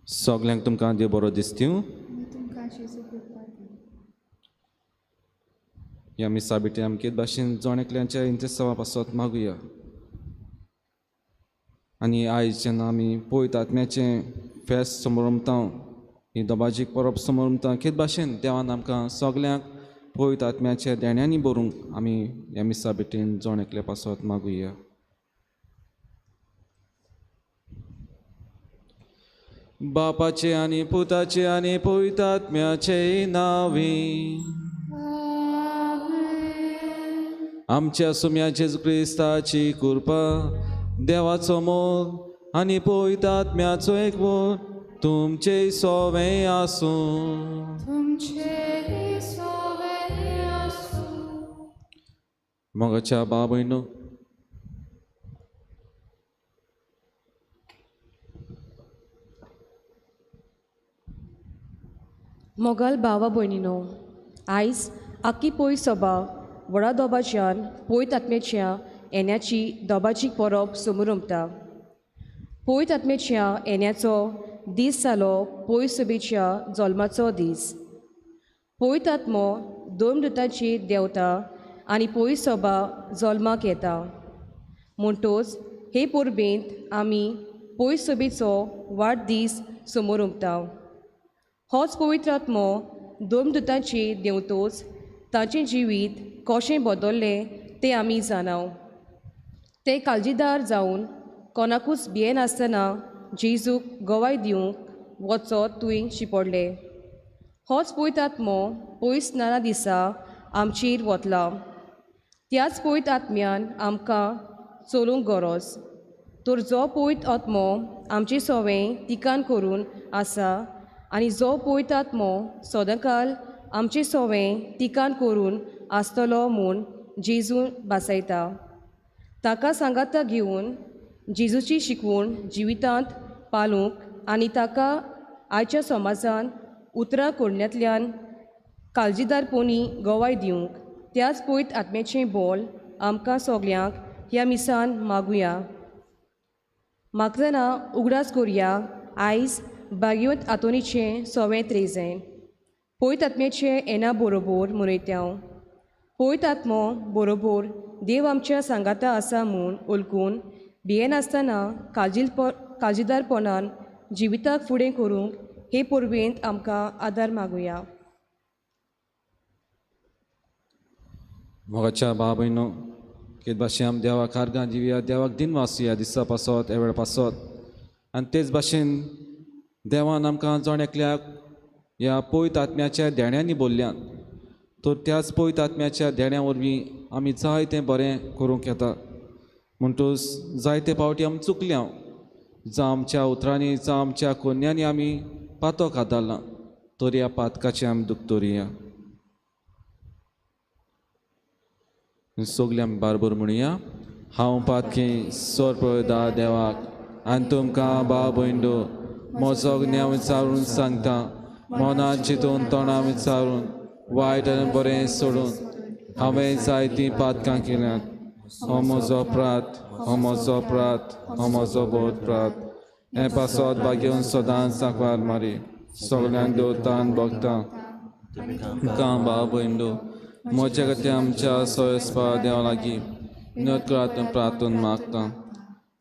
सगल्यांक तुमकां देव बरो दिसतीव. ह्या मिसा भेटी आमके भाशेन जण एकल्यांच्या इंतेसांवा पासत मागुया. आनी आयज जेन्ना आमी पवित्र आत्म्याचें फेस्त समरमता, ही दबाजीक परब समरमता, केद भाशेन देवान आमकां सगल्यांक पवित्र आत्म्याच्या देण्यांनी भरूंक आमी ह्या मिसा भेटीन जण एकल्या पासत मागुया. बापाचे आनी पुताचे आनी पवित्र आत्म्याचे नांवी आमच्या सुम्या जेजू क्रिस्ताची कृपा, देवाचो मोग आनी पवित्र आत्म्याचो एकवट तुमचे सोवे आसूं. मोगाच्या भाव भयणो, मोगल भावा भयणीनो, आयज आक्की पय सभा व्हडा दोबाच्यान पवित्र आत्म्याच्या येण्याची दोबाची परब समरमता. पवित्र आत्म्याच्या येण्याचो दीस जालो पवित्र सभेच्या जल्माचो दीस. पवित्र आत्मो दोन दुतांची देवता आनी पवित्र सभा जल्माक येता. म्हणटोच हे परबेंत आमी पवित्र सभेचो वाडदीस समरमता. होच पवित्र आत्मो दोन दुतांची देंवतोच तांचें जिवीत कशें बदल्लें तें आमी जाणाव. ते काळजीदार जावन कोणाकूच भियेनासतना जेजूक गवाय दिवंक वचत तुवें शिंपडलें. होच पवित्र आत्मो पवित्र स्नाना दिसा आमचेर वतला. त्याच पवित्र आत्म्यान आमकां चलूंक गरज. तर जो पवित्र आत्मो आमचे सोवें तिकान करून आसा आनी जो पवित्र आत्मो सदांकाल आमचे सोवें तिकान करून आसतलो म्हूण जेजू भासयता. ताका सांगाता घेवन जेजूची शिकवण जिवितांत पालूंक आनी ताका आयच्या समाजान उतरां कोडण्यांतल्यान काळजीदारपणी गवाय दिवंक त्याच पवित्र आत्म्याचें बोल आमकां सगल्यांक ह्या मिसान मागुया. मागतना उगडास करुया आयज भाग्यवंत आंतोनीचें सवें त्रेजें पवित्र आत्म्याचें येना बरोबर मनयता. पवित्र आत्मो बरोबर देव आमच्या सांगाता आसा म्हूण वळखून भियेनासतना काळजीदारपणान जिविताक फुडें करूंक हे परबेंत आमकां आदार मागुया. मोगाच्या भाव भयणो, केद भाशेन आमी देवाक आर्गां दिवया, देवाक दिनवासुया दिसा पासत एवेळ पासत. आनी तेच भाशेन देवान आमकां जण एकल्याक ह्या पवित्र आत्म्याच्या देण्यांनी बोल्ल्यान, तर त्याच पवित्र आत्म्याच्या देण्या वरवीं आमी जायतें बरें करूंक येता. म्हणटूच जायते फावटी आमी चुकल्या, जावं आमच्या उतरांनी जावं आमच्या कोन्यांनी आमी पातक हाताळ्ळां, तर ह्या पातकाचें आमी दुखतोरया. सगळीं आमी बारबर म्हणुया, हांव पातकी सोरपदा देवाक आनी तुमकां भाव भयणो म्हजो ज्ञान विचारून सांगता, मनान चिंतून तोंडां विचारून वायट आनी बरें सोडून हांवें जायतीं पातकां केल्यांत. हो म्हजो अपराध, हो म्हजो अपराध, हो म्हजो भोव अपराध. हें पासत भाग्योवन सदांच सांकवार मारी सगल्यांक देवतान भोगता. तुमकां भाव भयणो म्हज्या खातीर आमच्या सोयसपा देवा लागीं नत करात प्रार्थून मागता.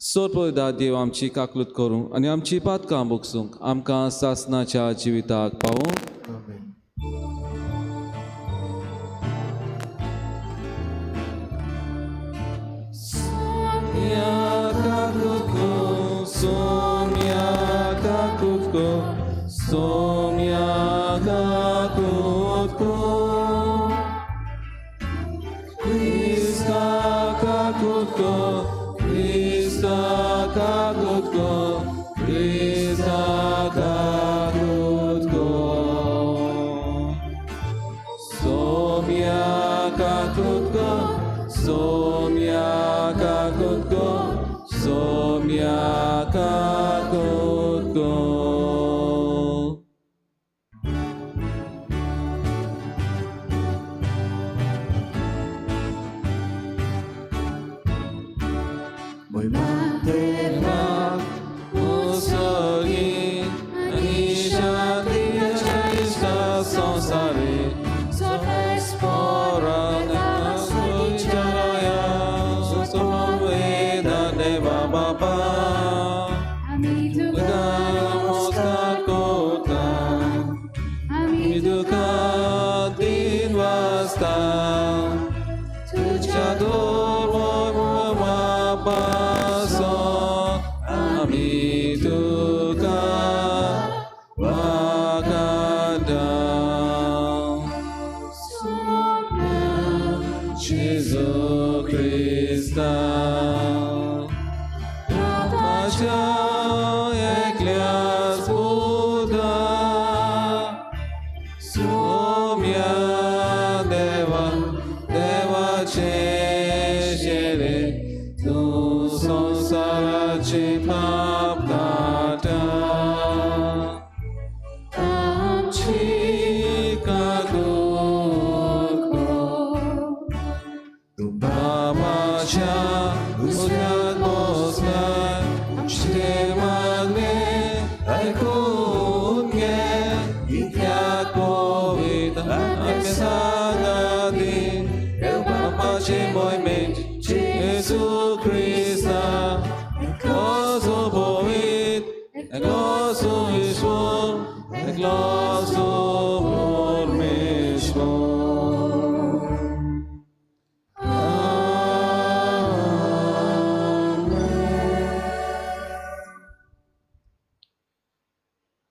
सोरपदा देव आमची काकलूत करूं आनी आमची पातकां भोगसूंक आमकां सासनाच्या जिविताक पावूं. Somia kakutko, Somya kakutko.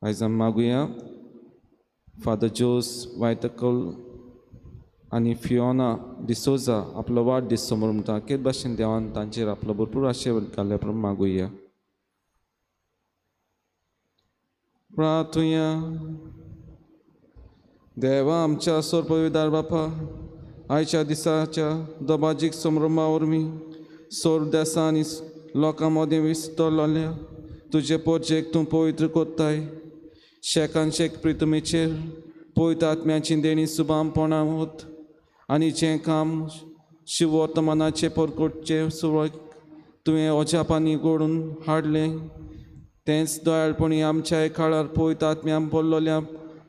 आयज आमी मागुया फादर जोस वायतकल आनी फियोना डिसोजा आपलो वाडदीस समोर म्हणटा केद भाशेन देवान तांचेर आपलो भरपूर आशिर्वाद घाल्ल्या प्रमाण मागुया. प्रार्थुया. देवा आमच्या सोरपविदार बापा, आयच्या दिसाच्या दबाजीक संभ्रमा वरवीं सोर देसा आनी लोकां मदीं विस्तरलेल्या तुजे पोरजेक तूं पवित्र कोत्ताय. शेकान शेक प्रितमेचेर पवित्र आत्म्याची देणी सुबामपणां होत आनी जें काम शिववर्तमानाचें परकोटचें सुरवात तुवें अजापांनी घडोवन हाडलें तेंच दयाळपणी आमच्या काळार पवित्र आत्म्यान भरलेल्या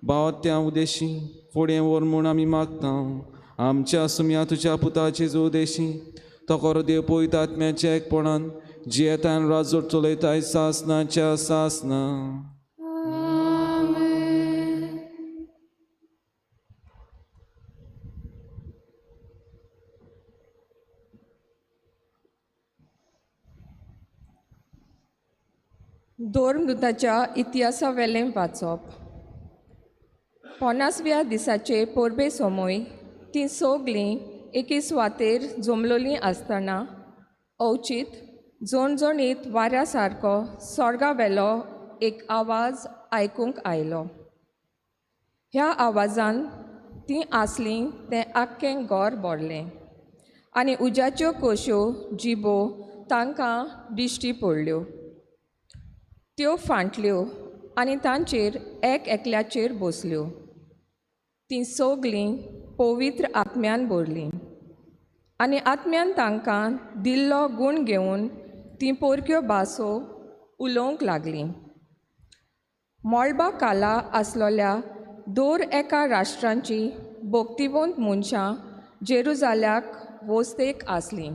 भावात्या उदेशी फुडें व्हर म्हूण आमी मागता. आमच्या सुम्या तुज्या पुताचे उदेशी तो खरो देव पवित्र आत्म्याच्या एकपणान जियेतान राजवट चलयताय सासनाच्या सासना. धर्मदूताच्या इतिहासावेलें वाचप. 50व्या दिसाचे परबे समय तीं सगलीं एके सुवातेर जमलोलीं आसतना अवचीत झणझणीत वाऱ्या सारको स्वर्गावेलो एक आवाज आयकूंक आयलो. ह्या आवाजान तीं आसलीं तें आख्खें घर भरलें आनी उज्याच्यो कश्यो जिबो तांकां दिश्टी पडल्यो. त्यो फांटल्यो आनी तांचेर एक एकल्याचेर बसल्यो. तीं सगलीं पवित्र आत्म्यान भरलीं आनी आत्म्यान तांकां दिल्लो गूण घेवन तीं परक्यो भासो उलोवंक लागलीं. मळबा काला आसलोल्या दर एका राष्ट्रांची भक्तिवंत मनशां जेरुजाल्याक वस्तेक आसलीं.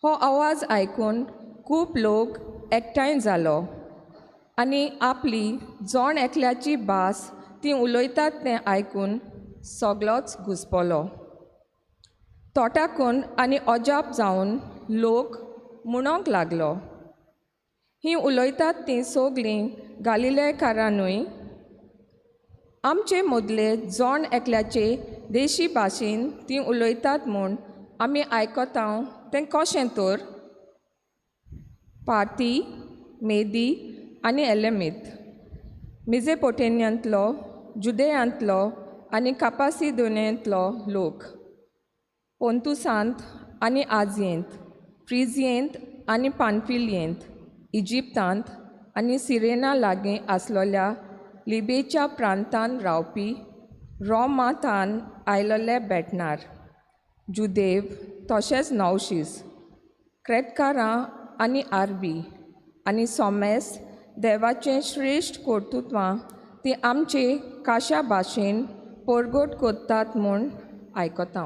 हो आवाज आयकून खूब लोक एकठांय जालो आनी आपली जण एकल्याची भास तीं उलयतात तें आयकून सगलोच घुसपलो. तोटाकून आनी अजाप जावन लोक म्हणोंक लागलो, हीं उलयतात तीं सगलीं गालिलेकारां न्हय? आमचे मदले जण एकल्याचे देशी भाशेन तीं उलयतात म्हूण आमी आयकता तें कशें तर? पार्ती, मेदी आनी एलेमीत, मिजेपोटेनियांतलो, जुदेयांतलो आनी कापासिदोनेंतलो लोक, पोंतुसांत आनी आजयेंत, फ्रिजियेंत आनी पानफिलियेंत, इजिप्तांत आनी सिरेना लागीं आसलोल्या लिबेच्या प्रांतान रावपी रोमांतान आयलोले भेटणार, जुदेव तशेंच नवशीस, क्रेतकारां आनी आरबी आनी सोमेस देवाचें श्रेश्ठ कर्तुत्वां ती आमचे काशा भाशेन परगट करतात म्हूण आयकता.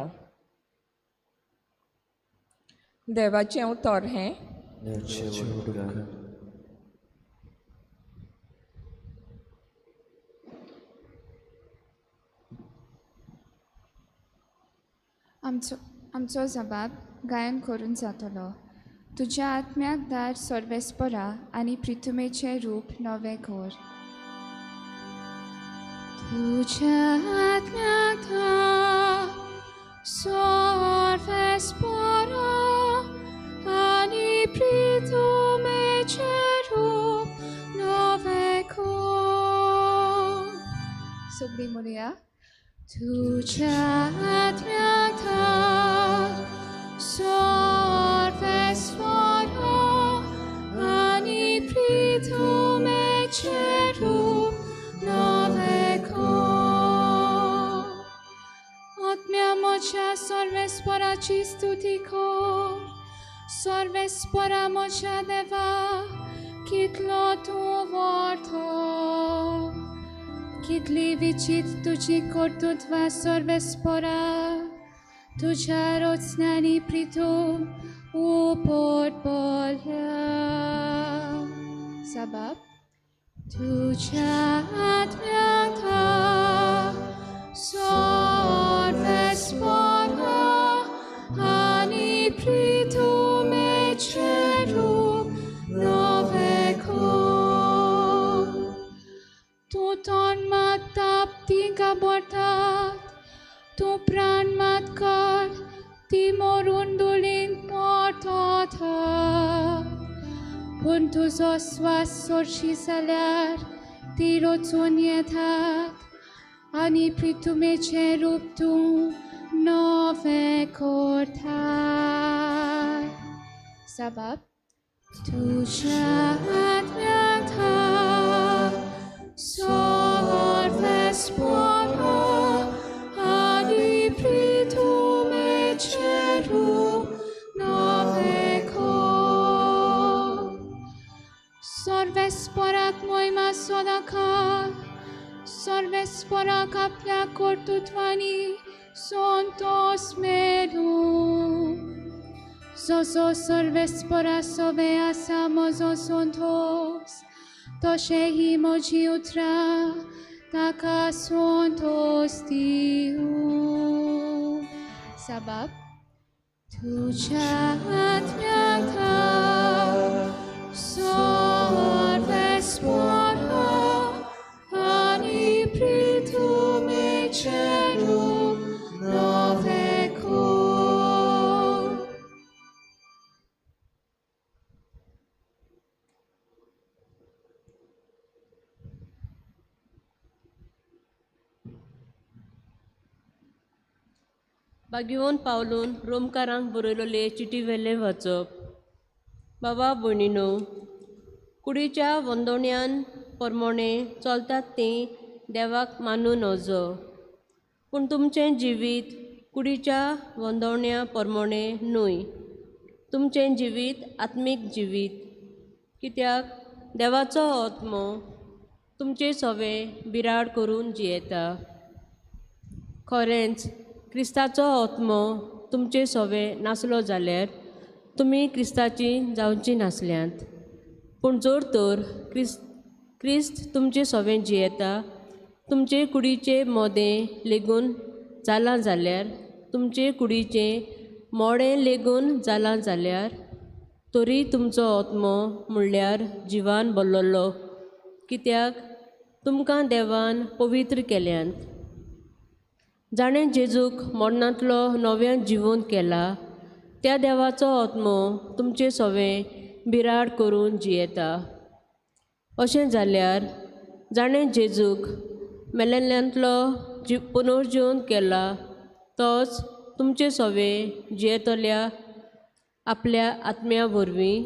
देवाचें उतर हें. आमचो जबाब गायन करून जातलो. तुज्या आत्म्याक दार सर्वेस्परा आनी प्रिथुमेचें रूप नवें कर. तुज्या आत्म्याक दार सर्वेस्परा आनी प्रिथुमेचें रूप नवें कर. सगळीं म्हणुया. तुज्या आत्म्याक दार सर्वेस्परा आनी प्रिथुमेचें रूप नवें कर. आत्म्या म्हज्या सर्वेस्पराची स्तुती कर. सर्वेस्परा म्हज्या देवा कितलो तूं व्हडलो, कितली विचित तुजी कर्तृत्वां सर्वेस्परा. तुज्या रचनांनी प्रिथूम उपट पडल्या. साबाब. तुज्या आत्म्याक दार सर्वेस्परा आनी प्रिथुमेचें रूप नवें कर. तूं तोंड मात ताप ती घाबरतात, तूं प्राण मात काड ती मरून धुळींत पडटात. पूण तुजो स्वास सोरशी जाल्यार ती रचून येतात आनी प्रिथुमेचें रूप तूं नवें करता. साबाब. तुज्या आत्म्याक दार सर्वेस्परा आनी प्रिथुमेचें रूप नवें कर. सर्वेस्पराक महिमा सदांकाळ, सर्वेस्पराक आपल्या कर्तृत्वांनी संतोस मेळूं. जसो सर्वेस्परा सवें आसा म्हजो संतोस, तशें ही म्हजी उतरां ताका संतोस दिवं. साबाब. तुज्या आत्म्याक दार सर्वेस्परा आनी प्रिथुमेचें रूप नवें कर. बागेवन पावलून रोमकारांक बरयलोले चिटी वेलें वाचप. बाबा भयणीनो, कुडीच्या वंदोण्यान परमोणें चलतात तीं देवाक मानूं नजो, पूण तुमचें जिवीत कुडीच्या वंदोवण्या परमोणें न्हय. तुमचें जिवीत आत्मीक जिवीत, कित्याक देवाचो आत्मो तुमचे सवें बिराड करून जियेता. खरेंच क्रिस्ताचो आत्मो तुमचे सवें नासलो जाल्यार तुमी क्रिस्ताची जावची नासल्यांत. पूण जर तर क्रिस्त तुमचे सवें जियेता, तुमचे कुडीचे मोदें लेगून जालां जाल्यार, तुमचे कुडीचें मोडें लेगून जालां जाल्यार, तरी तुमचो आत्मो म्हणल्यार जिवान भरलेलो, कित्याक तुमकां देवान पवित्र केल्यांत. जाणें जेजूक मरणांतलो नव्यान जिवंत केला त्या देवाचो आत्मो तुमचे सवें बिराड करून जियेता. अशें जाल्यार जाणें जेजूक मेलेल्यांतलो पुनर्जिवन केला तोच तुमचे सवें जियेतल्या आपल्या आत्म्या वरवीं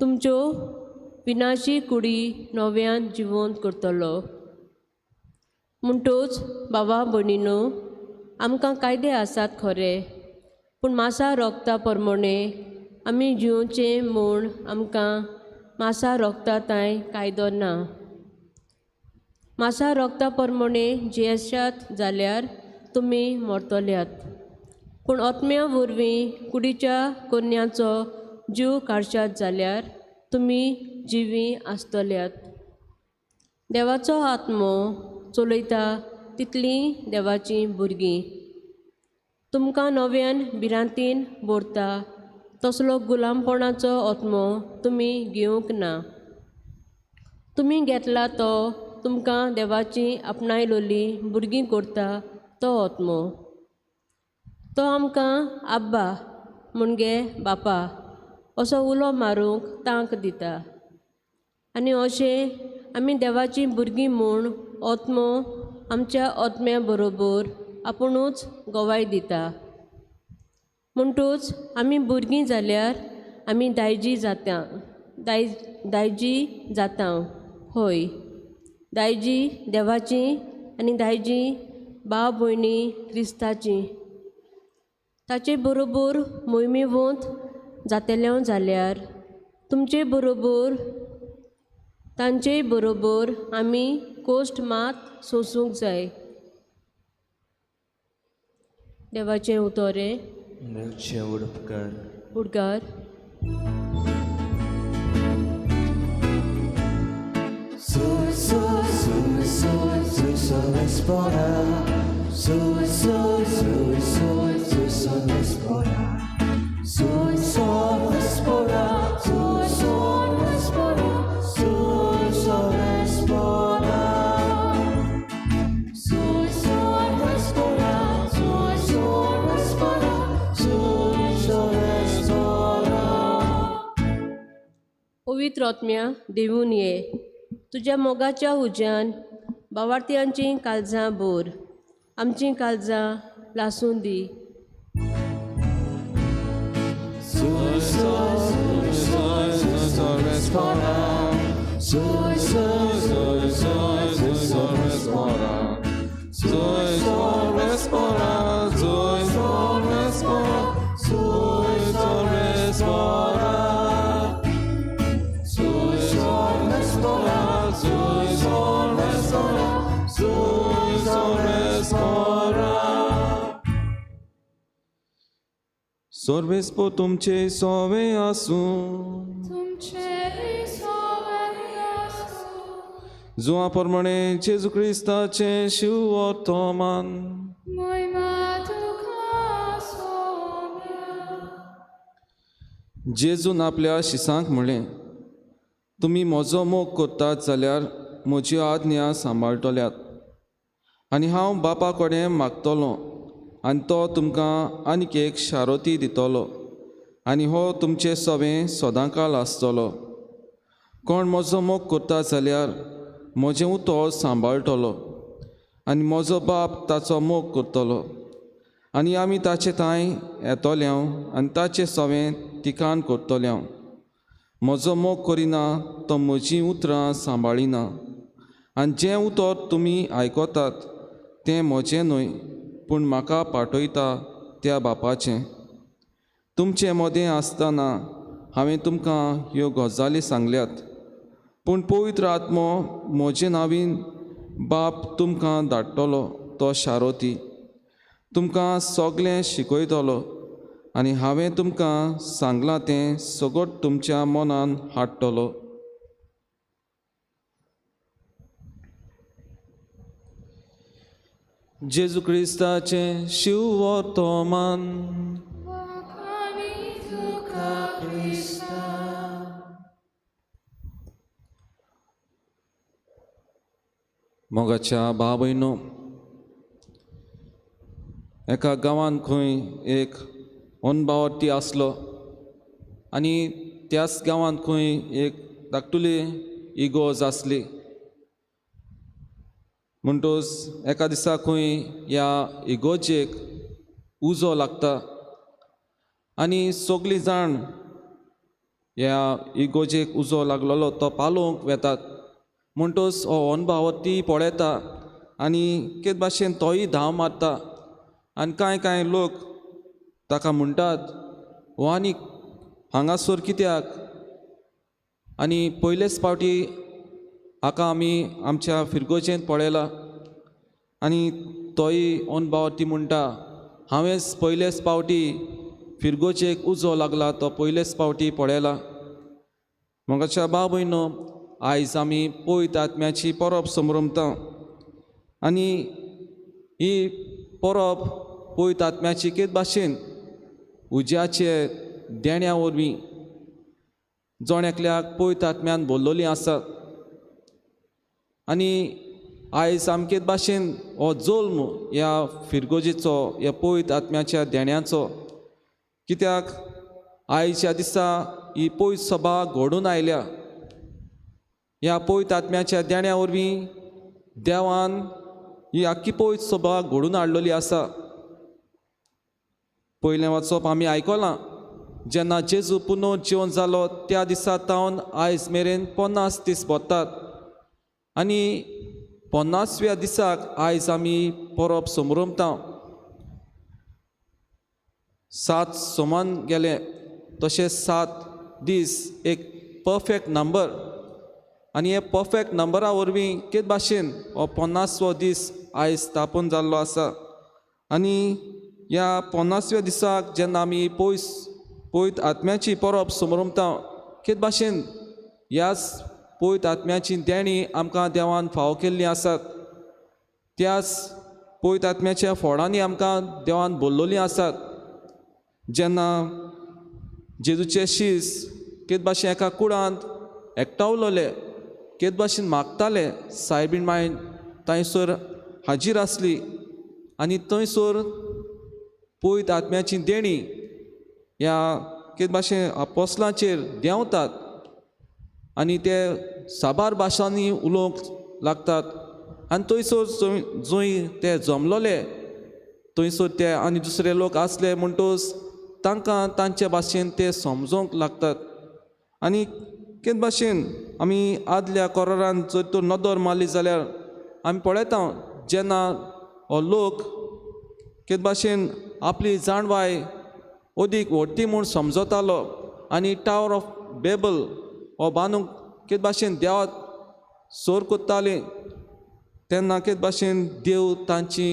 तुमच्यो विनाशी कुडी नव्यान जिवंत करतलो. म्हणटोच बाबा भयणीनो, आमकां कायदे आसात खरे, पूण मासा रोगता प्रमाणे आमी जिवचें म्हूण आमकां मासा रोगता तांय कायदो ना. मासा रोगता प्रमाणे जियेशात जाल्यार तुमी मरतल्यात, पूण आत्म्या वरवीं कुडीच्या कोन्याचो जीव काडशात जाल्यार तुमी जिवीं आसतल्यात. देवाचो आत्मो चलयता तितलीं देवाचीं भुरगीं. तुमकां नव्यान भिरांतीन भरता तसलो गुलामपणाचो आत्मो तुमी घेवंक ना. तुमी घेतला तो तुमकां देवाची आपणायलोली भुरगीं करता तो आत्मो. तो आमकां आब्बा म्हणजे बापा असो उलो मारूंक तांक दिता आनी अशें आमी देवाचीं भुरगीं म्हूण आत्मो आमच्या आत्म्या बरोबर आपुणूच गवाय दिता. म्हणटूच आमी भुरगीं जाल्यार आमी दायजी जाता, दायजी जाता. हय, दायजी देवाची आनी दायजी भाव भयणी क्रिस्ताची. ताचे बरोबर मोहिमेवंत जातले जाल्यार तुमचे बरोबर तांचे बरोबर आमी कोश्ट मात सोसूंक जाय. देवाचें उतोरें. उडकार. पवित्र आत्म्या देवून ये, तुज्या मोगाच्या उज्यान बावार्थ्यांचीं काळजां भर, आमचीं काळजां लासून दी. सर्वेस्पो तुमचे सोवे आसूं. जुआ प्रमाणे जेजू क्रिस्ताचें शिव वर्तमान. जेजून आपल्या शिसांक म्हणलें, तुमी म्हजो मोग करतात जाल्यार म्हजी आज्ञा सांबाळटल्यात, आनी हांव बापा कडेन मागतलो आनी तो तुमकां आनीक एक शारोती दितलो, आनी हो तुमचे सवें सदांकाळ आसतलो. कोण म्हजो मोग करता जाल्यार म्हजें उतर सांबाळटलो, आनी म्हजो बाप ताचो मोग करतलो, आनी आमी ताचे थांय येतले आनी ताचे सवें ठिकाण करतले. म्हजो मोग करिना तो म्हजीं उतरां सांबाळिना, आनी जें उतर तुमी आयकतात तें म्हजें न्हय, पूण म्हाका पाठयता त्या बापाचें. तुमचे मदें आसतना हांवें तुमकां ह्यो गजाली सांगल्यात, पूण पवित्र आत्मो म्हजे नांवीन बाप तुमकां धाडटलो तो शारोती तुमकां सगळें शिकयतलो, आनी हांवें तुमकां सांगलां तें सगळें तुमच्या मनान हाडटलो. जेजू क्रिस्ताचें शिव वर्तमान. मोगाच्या भाव भयणो, एका गांवांत खंय एक अनभावार्थी आसलो, आनी त्याच गांवांत खंय एक धाकटुली इगोर्ज आसली. म्हणटोच एका दिसा खंय ह्या इगोर्जेक उजो लागता, आनी सगळीं जाण ह्या इगोजेक उजो लागलेलो तो पालोवंक वेतात. म्हणटच हो अनभाव ती पळयता आनी कितें भाशेन तोय धांव मारता आनी कांय कांय लोक ताका म्हणटात, हो आनी हांगासर कित्याक? आनी पयलेच फावटी हाका आमी आमच्या फिरगोजेंत पळयला. आनी तोय अनभाव ती म्हणटा, हांवेंच पयलेच फावटी फिरगोजेक उजो लागला तो पयलेच फावटी पळयला. मोगाच्या भाव भयणो, आयज आमी पवित्र आत्म्याची परब समरमता आनी ही परब पवित्र आत्म्याची कितें भाशेन उज्याचे देण्या वरवीं जण एकल्याक पवित्र आत्म्यान भरलेली आसा. आनी आयज आमके भाशेन हो जल्म ह्या फिरगोजेचो, ह्या पवित्र आत्म्याच्या देण्याचो, कित्याक आयच्या दिसा ही पवित्र सभा घडून आयल्या. ह्या पवित्र आत्म्याच्या देण्या वरवीं देवान ही आख्खी पवित्र सभा घडून हाडलेली आसा. पयलें वाचप आमी आयकलां, जेन्ना जेजू पुनर्जिवन जालो त्या दिसा तावन आयज मेरेन 50 दीस भरतात आनी 50व्या दिसाक आयज आमी परब समरमता. 7 समान गेले तशें 7 दीस एक परफेक्ट नंबर आनी हे परफेक्ट नंबरा वरवीं कितें भाशेन हो 50वो दीस आयज स्थापन जाल्लो आसा. आनी ह्या 50व्या दिसाक जेन्ना आमी पयस पवित्र आत्म्याची परब समरमता, कितें भाशेन ह्याच पवित्र आत्म्याची देणी आमकां देवान फावो केल्ली आसात, त्याच पवित्र आत्म्याच्या फोडांनी आमकां देवान भरलेलीं आसात. जेन्ना जेजूचे शीस कितें भाशेन एका कुडांत एकठावलोले, कितें भाशेन मागताले, सायबीण माय थंयसर हाजीर आसली आनी थंयसर पवित्र आत्म्याची देणी ह्या कितें भाशेन आपोसलांचेर देंवतात आनी ते साबार भाशांनी उलोवंक लागतात. आनी थंयसर जंय ते जमलोले थंयसर ते आनी दुसरे लोक आसले म्हणटच तांकां तांचे भाशेन ते समजोंक लागतात. आनी कितें भाशेन आमी आदल्या कोरारान जर तर नदर मारली जाल्यार आमी पळयता, जेन्ना हो लोक कितें भाशेन आपली जाणवाय अदीक व्हडटी म्हूण समजतालो आनी टावर ऑफ बेबल हो बांदूंक कितें भाशेन देवाक सोर कोत्ताले, तेन्ना कितें भाशेन देव तांची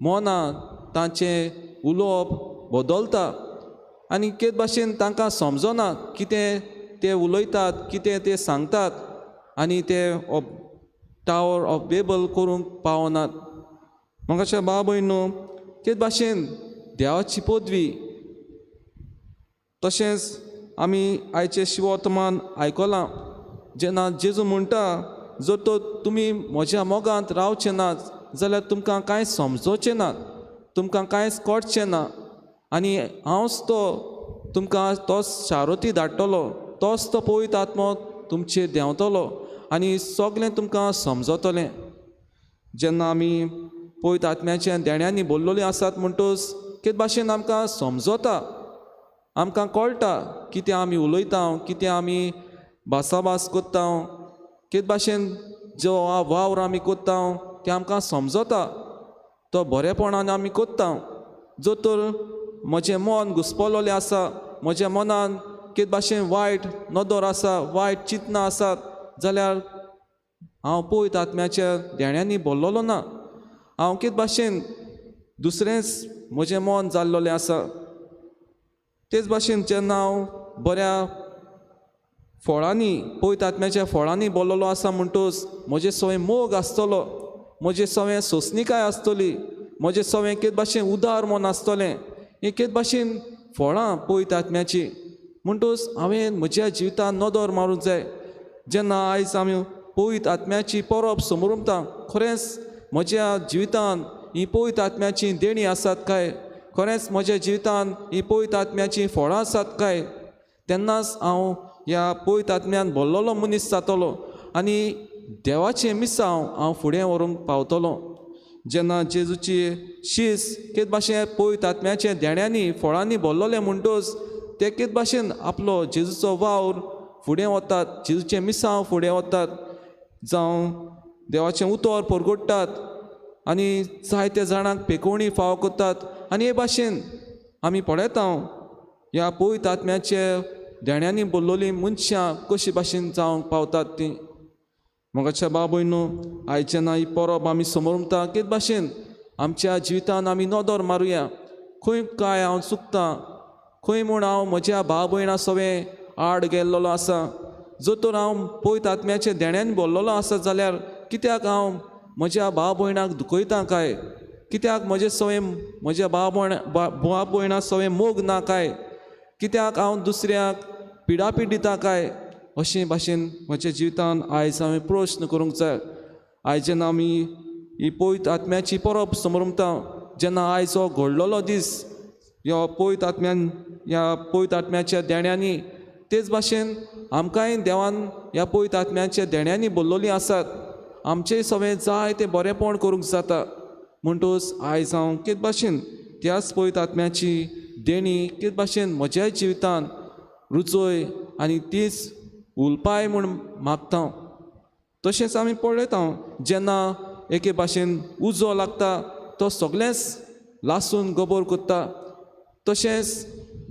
मनां तांचें उलोवप बदलता आनी कितें भाशेन तांकां समजना कितें ते उलयतात, कितें ते सांगतात आनी ते टावर ऑफ बेबल करूंक पावनात. म्हाका भाव भयणो, कितें भाशेन देवाची पदवी तशेंच आमी आयचें शिववर्तमान आयकलां, जेन्ना जेजू म्हणटा, जर तर तुमी म्हज्या मोगांत रावचे ना जाल्यार तुमकां कांय समजोचें ना, तुमकां कांयच कळचें ना आनी हांवच तो तुमकां तोच शारोती धाडटलो, तोच तो पवित्र आत्मो तुमचेर देंवतलो आनी सगळें तुमकां समजतलें. जेन्ना आमी पवित्र आत्म्याच्या देण्यांनी भरलेलीं आसात म्हणटच कितें भाशेन आमकां समजता, आमकां कळटा कितें आमी उलयता, कितें आमी भासाभास करता, कितें भाशेन जो वावर आमी करता तें आमकां समजता, तो बरेपणान आमी करता. जर तर म्हजें मन घुसपलेलें आसा, म्हज्या मनान कितें भाशेन वायट नदर आसा, वायट चिंतनां आसात जाल्यार हांव पवित्र आत्म्याच्या देण्यांनी भरलेलो ना, हांव कितें भाशेन दुसरेंच म्हजें मन जाल्लेलें आसा. तेच भाशेन जेन्ना हांव बऱ्या फळांनी पवित्र आत्म्याच्या फळांनी भरलेलो आसा म्हणटच म्हजें सवें मोग आसतलो, म्हजें सवें सोंसणीकाय आसतली, म्हजें सवें कितें भाशेन उदार मन आसतलें. ही कितें भाशेन फळां पवित्र आत्म्याची. म्हणटच हांवें म्हज्या जिवितान नदर मारूंक जाय. जेन्ना आयज आमी पवित्र आत्म्याची परब समरमता, खरेंच म्हज्या जिवितान ही पवित्र आत्म्याची देणी आसात काय, खरेंच म्हज्या जिवितान ही पवित्र आत्म्याची फळां आसात काय, तेन्नाच हांव ह्या पवित्र आत्म्यान भरलेलो मनीस जातलो आनी देवाचें मिसांव हांव फुडें व्हरूंक पावतलो. जेन्ना जेजूची शीस केद भाशेन पवित्र आत्म्याचे देण्यांनी फळांनी भरलोले म्हणटच ते केद भाशेन आपलो जेजूचो वावर फुडें वतात, जेजूचें मिसांव फुडें वतात, जावं देवाचें उतर परगट्टात आनी जायत्या जाणांक पेकोवणी फावो करतात. आनी हे भाशेन आमी पळयता ह्या पवित्र आत्म्याचे देण्यांनी भरलोलीं मनशां कशी भाशेन जावंक पावतात तीं. मोगाच्या बाबय न्हू, आयज जेन्ना ही परब आमी समोर केद भाशेन आमच्या जिवितान आमी नदर मारुया, खंय काय हांव चुकतां, खंय म्हूण हांव म्हज्या भाव भयणां सवें आड गेल्लो आसा. जर तर हांव पवित्र आत्म्याच्या देण्यान भरलेलो आसा जाल्यार कित्याक हांव म्हज्या भाव भयणाक दुखयता काय? कित्याक म्हजे सवें म्हज्या भाव भयणां सवें मोग ना काय? कित्याक हांव दुसऱ्याक पिडापीड दिता काय? अशें भाशेन म्हज्या जिवितान आयज हांवें प्रश्न करूंक जाय. आयज जेन्ना आमी ही पवित्र आत्म्याची परब समरमता, जेन्ना आयज हो घडलेलो दीस ह्या पवित्र आत्म्यान ह्या पवित्र आत्म्याच्या देण्यांनी, तेच भाशेन आमकांय देवान ह्या पवित्र आत्म्याच्या देण्यांनी भरलेलीं आसात. आमचें सगळें जाय तें बरेंपण करूंक जाता. म्हणटच आयज हांव केद भाशेन त्याच पवित्र आत्म्याची देणी केद भाशेन म्हज्याय जिवितान रुजय आनी तीच उलपाय म्हूण मागता. तशेंच आमी पळयता जेन्ना एके भाशेन उजो लागता तो सगळेंच लासून गोबोर करता. तशेंच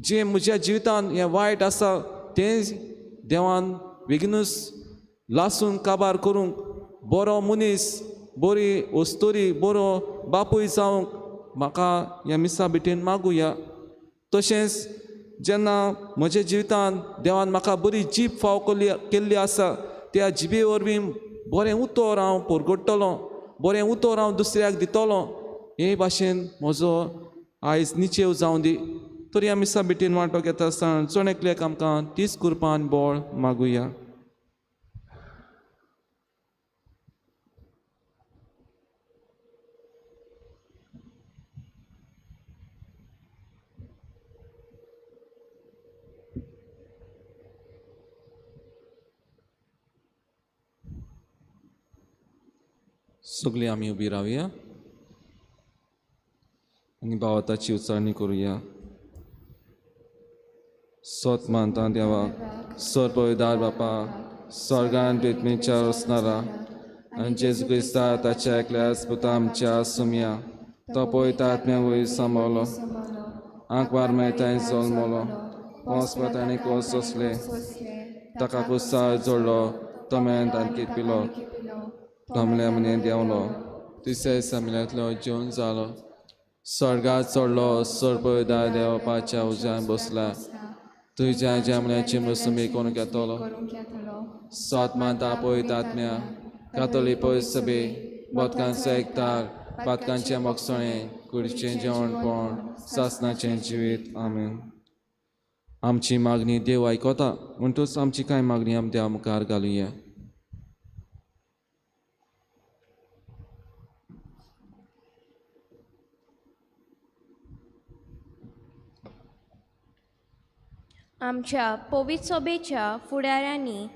जें म्हज्या जिवितान हें वायट आसा तें देवान बेगीनूच लासून काबार करूंक, बरो मनीस, बरी वस्तोरी, बरो बापूय जावंक म्हाका ह्या मिसा भेटेन मागुया. तशेंच जेन्ना म्हज्या जिवितान देवान म्हाका बरी जीब फाव केल्ली आसा त्या जिबे वरवीं बरें उतर हांव परगट्टलो, बरें उतर हांव दुसऱ्याक दितलो, हे भाशेन म्हजो आयज निचेव जावं दी. तर ह्या मिसा भेटेन वांटो घेता आसतना चण एकल्याक आमकां तीच कुरपान बळ मागुया. सगळीं आमी उबी रावया आनी भावाताची उच्चारणी करुया. सोत मानता देवा, सर्वदार बापा, स्वर्गान पृथ्वीच्या रचणारा आनी जेजू क्रिस्ता ताच्या एकल्याच पुता आमच्या सुमया, तो पवित्र आत्म्या वयर सांबाळलो, आंकवार मेळताय जल्मलो, पोस ताणें कोस सोंसले, ताका कुसार जोडलो, तो मेळन तांकीत पिलो, थोमल्या म्हणे देंवलो, तिसऱ्या समिल्यांतलो जेवन जालो, स्वर्गात चडलो, सर्वदार देवपाच्या उज्यान बसला, तुज्या जेवणाची मोसमी करूंक येतलो. सोत मानता पवित्र आत्म्या, कातोली पवित्र सभे, बोदकांचो एकतार, पातकांचें मोगसणें, कुडीचें जेवणपण, सासनाचें जिवीत. आमेन. आमची मागणी देव आयकता, म्हणटच आमची कांय मागणी आमी देवा मुखार घालुया. आमच्या पवित्र सभेच्या फुडाऱ्यांनी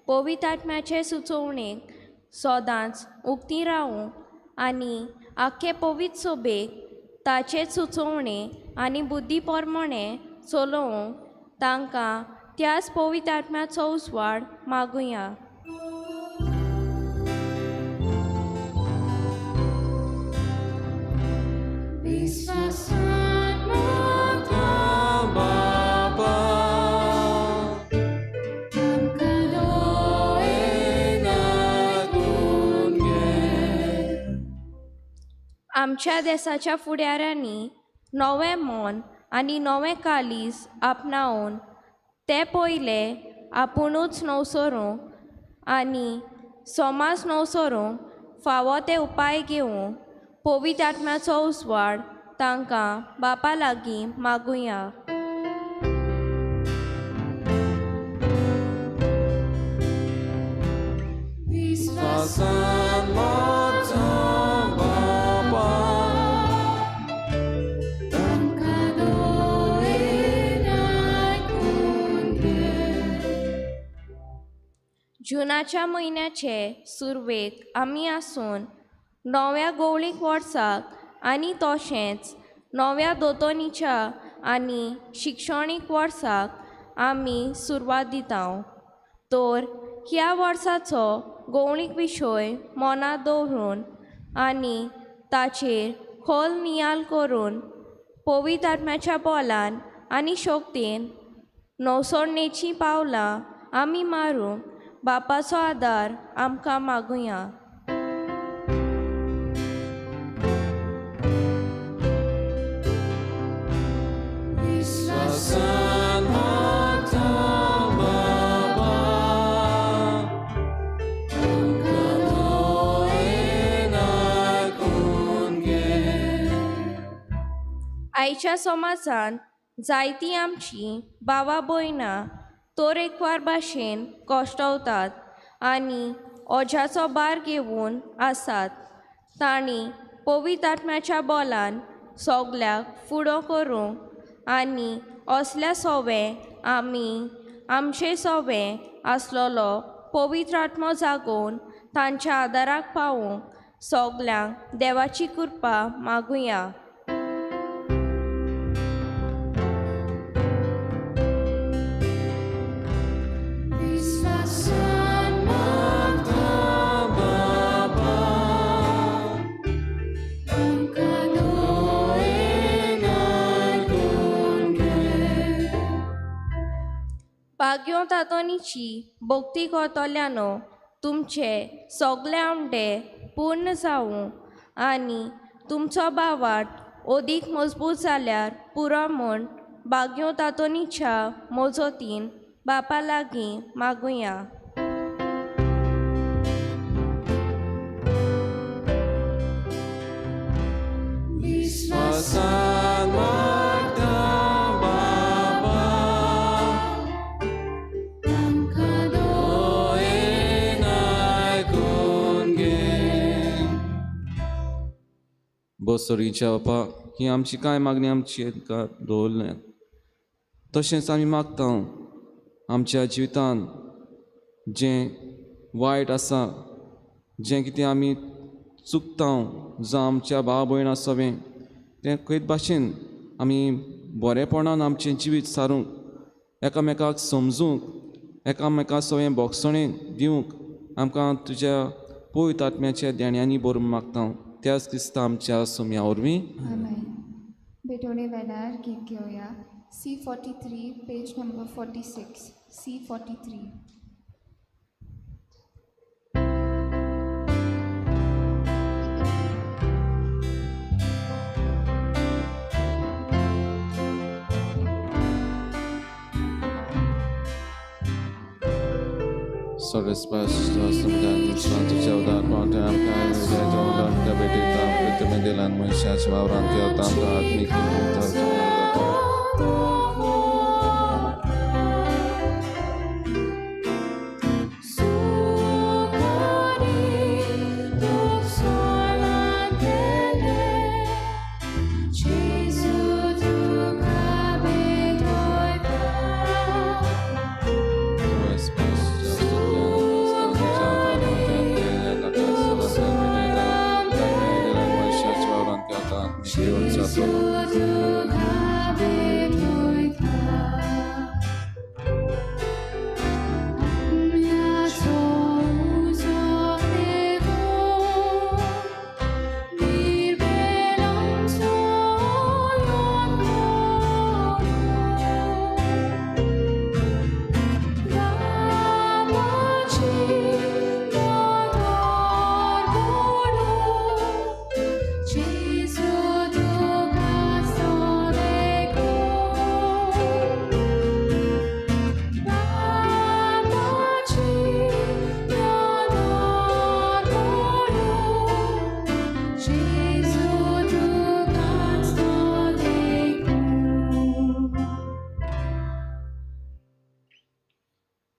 पवित्र आत्म्याचे सुचोवणेक सदांच उक्ती रावूंक आनी आख्खे पवित्र सभेक ताचे सुचोवणे आनी बुद्धी प्रमाणे चलोवंक तांकां त्याच पवित्र आत्म्याचो उजवाड मागुया. आमच्या देसाच्या फुडाऱ्यांनी नवें मन आनी नवें कालीज आपणावन ते पयले आपुणूच नवसरूंक आनी समाज नवसरूंक फावो ते उपाय घेवंक पवित्र आत्म्याचो उजवाड तांकां बापा लागीं मागुया. जुनाच्या म्हयन्याचे सुरवेक आमी आसून नव्या गोवळीक वर्साक आनी तशेंच नव्या दोतोनीच्या आनी शिक्षणीक वर्साक आमी सुरवात दिता. तर ह्या वर्साचो गोवळीक विशय मनांत दवरून आनी ताचेर खोल नियाल करून पवित्र आत्म्याच्या बोलान आनी शक्तीन नवसरणेचीं पावलां आमी मारूंक बापाचो आदार आमकां मागुया. आयच्या समाजान जायतीं आमचीं भावा भयणां तरेकवार भाशेन कश्टवतात आनी ओझाचो भार घेवन आसात. तांणी पवित्र आत्म्याच्या बोलान सगल्याक फुडो करूंक आनी असल्या सोवे आमी आमचे सोवे आसलेलो पवित्र आत्मो जागोवन तांच्या आदाराक पावूंक सगल्यांक देवाची कृपा मागुया. भाग्यो तातोनीची भक्ती करतल्यानो तुमचे सगळे आमडे पूर्ण जावूं आनी तुमचो भावार्थ अदीक मजबूत जाल्यार पुरो म्हूण भाग्यो तातोनीच्या मजतीन बापा लागीं मागुया. बोसोरीच्या बापा ही आमची कांय मागणी आमची दवरल्या. तशेंच आमी मागता आमच्या जिवितान जें वायट आसा, जें कितें आमी चुकता जावं आमच्या भाव भयणां सवें तें खंयच भाशेन आमी बरेपणान आमचें जिवीत सारूंक, एकामेकाक समजूंक, एकामेका सवें बोगसणें दिवंक आमकां तुज्या पवित्र आत्म्याच्या देण्यांनी बरोवन मागता. त्याच क्रिस्ता आमच्या सोम्या वरवीं. आमेन. भेटवणे वेळार गीत घेवया. C43 page number 46. C43.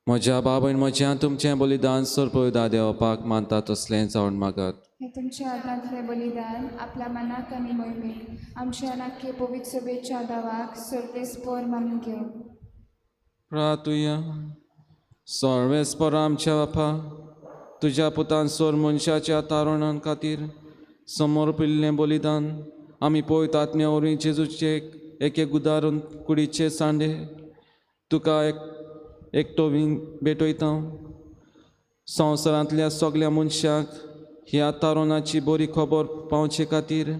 म्हज्या बाबून म्हज्या तुमचें बलिदान सोरपदा देवपाक मानता तसलें जावन मागात. हें तुमच्या हातांतलें बलिदान आपल्या मनाक आनी मोहिमेक आमच्या नाक्य पवित्र सभेच्या दावाक सर्वेस्पर मानून घेवं. प्रातुया सर्वेस्पर आमच्या बापा तुज्या पुतान सोर मनशाच्या तारुणां खातीर समर्पिल्लें बलिदान आमी पळयत आत्म्या वरवीं जेजूचे एक एक उदाहरण कुडीचे सांडे तुका एक एकटो भेटयता. संवसारांतल्या सगल्या मनशांक ह्या तारुणाची बरी खबर पावचे खातीर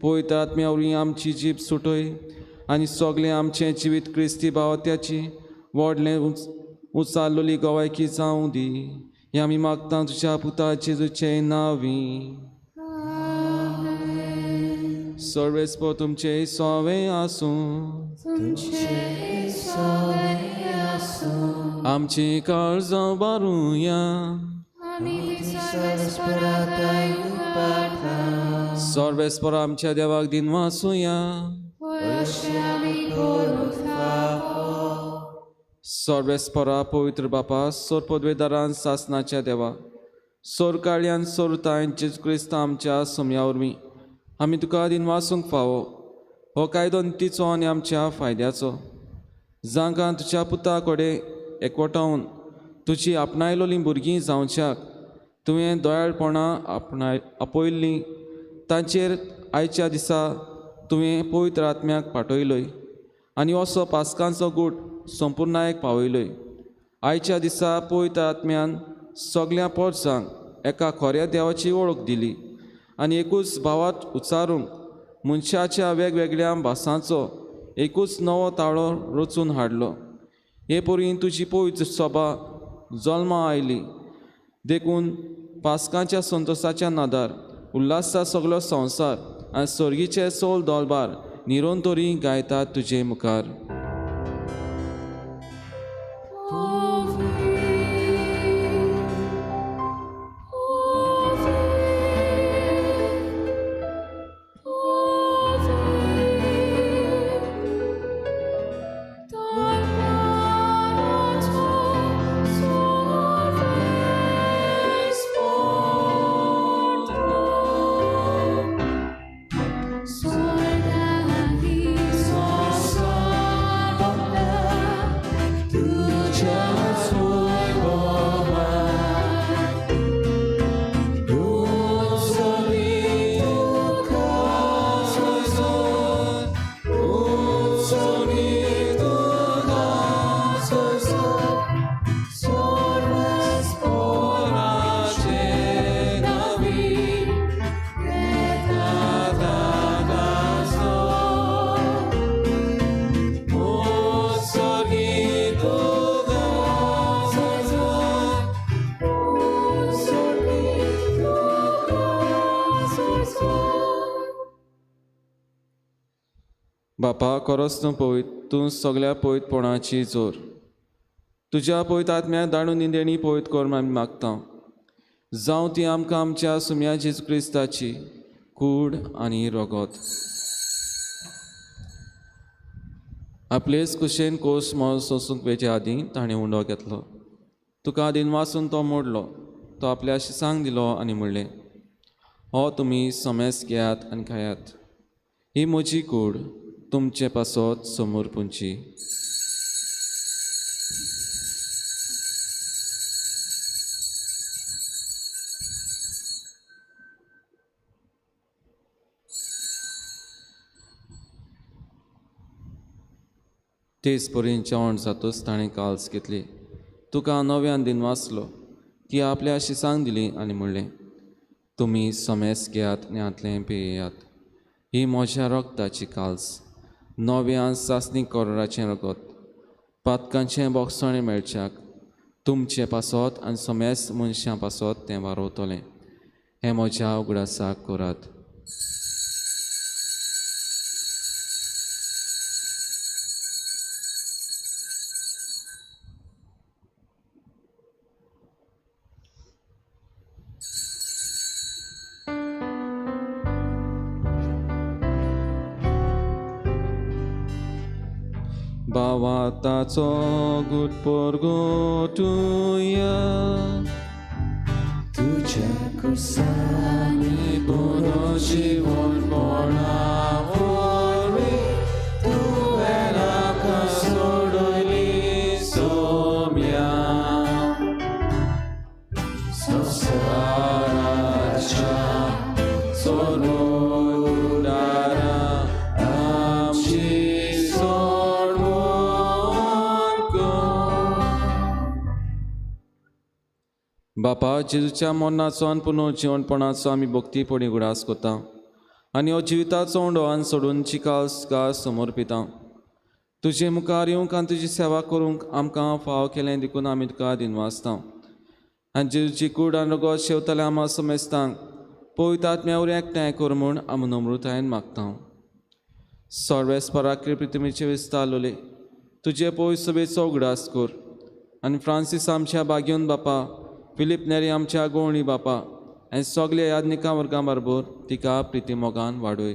पवित्र आत्म्या वरवीं आमची जीब सुटय आनी सगळें आमचें जिवीत क्रिस्ती भावत्याची व्हडलें उचारलेली गवायकी जावं दी. हें आमी मागता तुज्या पुता जेजूचे नांवी. सर्वेस्पर तुमचें सोवें आसूं. आमची काळजां बारुया. सर्वेस्पर आमच्या देवाक दिनवासुया. सर्वेस्परा पवित्र बापा सोर पदवेदारान सासनाच्या देवा सोर काळयान सोरताय जेजू क्रिस्त आमच्या सोम्या वरवीं आमी तुका दिनवासूंक फावो. हो कायदो नितीचो आनी आमच्या फायद्याचो जांकां तुज्या पुता कडेन एकवटावन तुजी आपणायलोलीं भुरगीं जावच्याक तुवें दयाळपणां आपयल्लीं तांचेर आयच्या दिसा तुवें पवित्र आत्म्याक पाठयलोय आनी असो पास्कांचो गूट संपुर्णायक पावयलोय. आयच्या दिसा पवित्र आत्म्यान सगल्या पोरसांक एका खऱ्या देवाची वळख दिली आनी एकूच भावात उच्चारूंक मनशाच्या वेगवेगळ्या भासांचो एकूच नवो ताळो रचून हाडलो. हे परी तुजी पवित्र सभा जल्मा आयली. देखून पास्कांच्या संतोसाच्या नादार उल्हासता सगलो संवसार आनी सर्गीचे सोल दोलबार निरंतरी गायतात तुजे मुखार. बापा खरोच तूं पवित्र, तूं सगल्या पवित्रपणाची जोर. तुज्या पवित्र आत्म्याक दाणून निंदेणी पवित्र कर आमी मागता. जावं ती आमकां आमच्या सुम्या जेजू क्रिस्ताची कूड आनी रगत. आपलेच कुशेन कोश मोल सोंसूंक वेचे आदीं ताणें उंडो घेतलो. तुका दिनवासून तो मोडलो. तो आपल्या शिसांक दिलो आनी म्हणलें, हो तुमी समेस घेयात आनी खायात. ही म्हजी कूड तुमचे पासत समोर पुंची. तेच परीन जेवण जातच ताणें काल्स घेतली. तुका नव्यान दिनवासलो. ती आपल्या शिसांक दिली आनी म्हणलें, तुमी समेस घेयात आनी हांतलें पियेयात. ही म्हज्या रगताची काल्स, नव्यान सासणी करोराचें रगत, पातकांचें बोगसणें मेळच्याक तुमचे पासत आनी समेस्त मनशां पासत तें वारोवतलें. हें म्हज्या उगडासाक करात. भावाताचो गुट परगटुया तुज्या कुसांनी बरो जिवनपणा वरवीं तुवें आमकां सोडयली सोम्या. संवसाराच्या सोर बापा, जेजूच्या मरणाचो आनी पुनर्जिवणपणाचो आमी भक्तीपणी उगडास करता आनी हो जिविताचो उंडो आनी सोडून चिकाल तुका समर्पिता. तुजे मुखार येवंक आनी तुजी सेवा करूंक आमकां फाव केलें देखून आमी तुका दिनवासता. आनी जेजूची कूड आनी रगत शेवतल्या आमा समेस्तांक पवित्र आत्म्या वरवीं एकठांय कर म्हूण आमी नम्रतायेन मागता. सर्वेस्परा पृथ्वीचे विस्तारलोले तुजे पवित्र सभेचो उगडास कर आनी फ्रांसीस आमच्या बागेवन बापा, फिलीप नेरी आमच्या गोवणी बापा आनी सगल्या याज्ञिकां वर्गां बरोबर तिका प्रिती मोगान वाडय.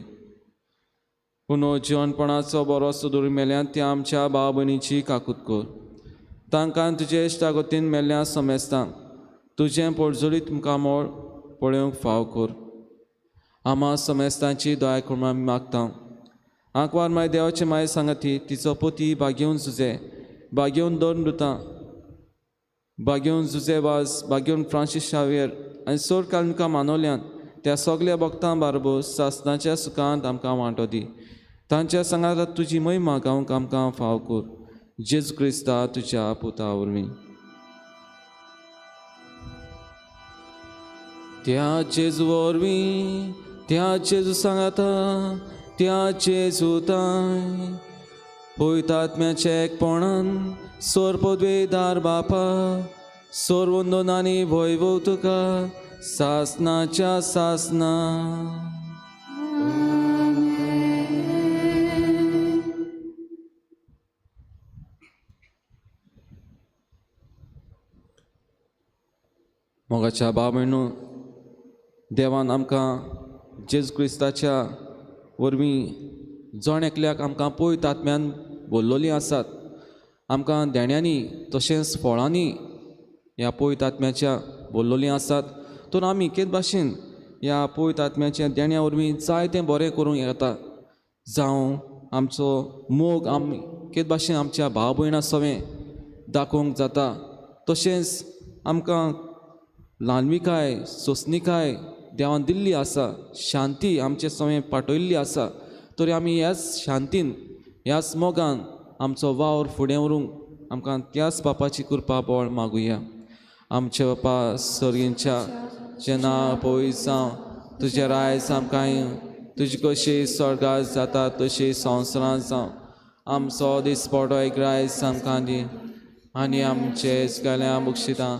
पुनर्जिवणपणाचो बरो सुदूर मेल्यान त्या आमच्या भाव भयणीची काकूत कर. तांकां तुजे इश्टागतीन मेल्ल्या समेस्तांक तुजें पोळजोळीत मुखामळ पळोवंक फाव कर. आमा समेस्तांची दया करून आमी मागता. आंकवार माय देवाचे माय सांगाती तिचो पोती बागेवन जुजे, बागेवन दोन दुतां, बागेवन जुजे वाज, बागेवन फ्रांसीस शावियर आनी सोड कालमिका मानवल्यान त्या सगल्या भक्तां बारबोर सासणाच्या सुखांत आमकां वांटो दी. तांच्या सांगात तुजी महिमा गावंक आमकां फाव कर. जेजू क्रिस्ता तुज्या पुता वरवीं. त्या जेजू वरवीं, त्या जेजू सांगाता, त्या जेजू ताय पवित्र आत्म्याच्या एकपणान सोरपद्वेदार बापा, सोरवंदन आनी वैभव तुका सासनाच्या सासना. मोगाच्या भाव भयणींनो, देवान आमकां जेजू क्रिस्ताच्या वरवीं जण एकल्याक आमकां पवित्र आत्म्यान बोल्लोलीं आसात. आमकां देण्यांनी तशेंच फळांनी ह्या पवित्र आत्म्याच्या बोल्लोलीं आसात. तर आमी केद भाशेन ह्या पवित्र आत्म्याच्या देण्या वरवीं जायतें बरें करूंक येता. जावं आमचो मोग आमी केद भाशेन आमच्या भाव भयणां सवें दाखोवंक जाता. तशेंच आमकां ल्हानविकाय सोंसणिकाय देवान दिल्ली आसा, शांती आमचे सवें पाठयल्ली आसा. तरी आमी ह्याच शांतीन ह्याच मोगान आमचो वावर फुडें व्हरूंक आमकां त्याच बापाची कृपा बळ मागुया. आमचे बापा सर्गींच्या, तुजें नांव पवित्र जावं, तुजें रायज आमकां येवं, तुजी कशी स्वर्गात जाता तशी संवसारांत जावं. आमचो दिसपडो एक रायज आमकां दी आनी आमचे सगळ्या बक्षितां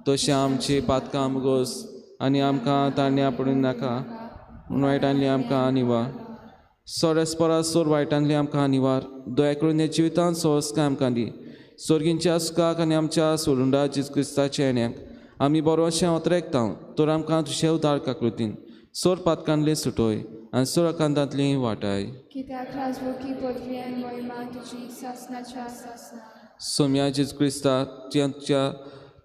तशें आमची पातकां मुगोस आनी आमकां ताण्या पडून नाका म्हूण वायटांतली आमकां निवार. सोरेस्परा सोर वायटांतली आमकां निवार. दया करून ह्या जिवितांत सोंसकाय आमकां दी. सोर्गींच्या सुखाक आनी आमच्या सोडुंडा जेजू क्रिस्ताच्या येण्याक आमी बरोशें ओतरेकता. तर आमकां तुजे उदार काकृतीन सोर पातकांतली सुटोय आनी सोर आकांतांतली वाटाय. कित्याक राजवकी पदवी आनी महिमा तुजी सासणाच्या सासना. सोम्या जेजू क्रिस्ता तुज्या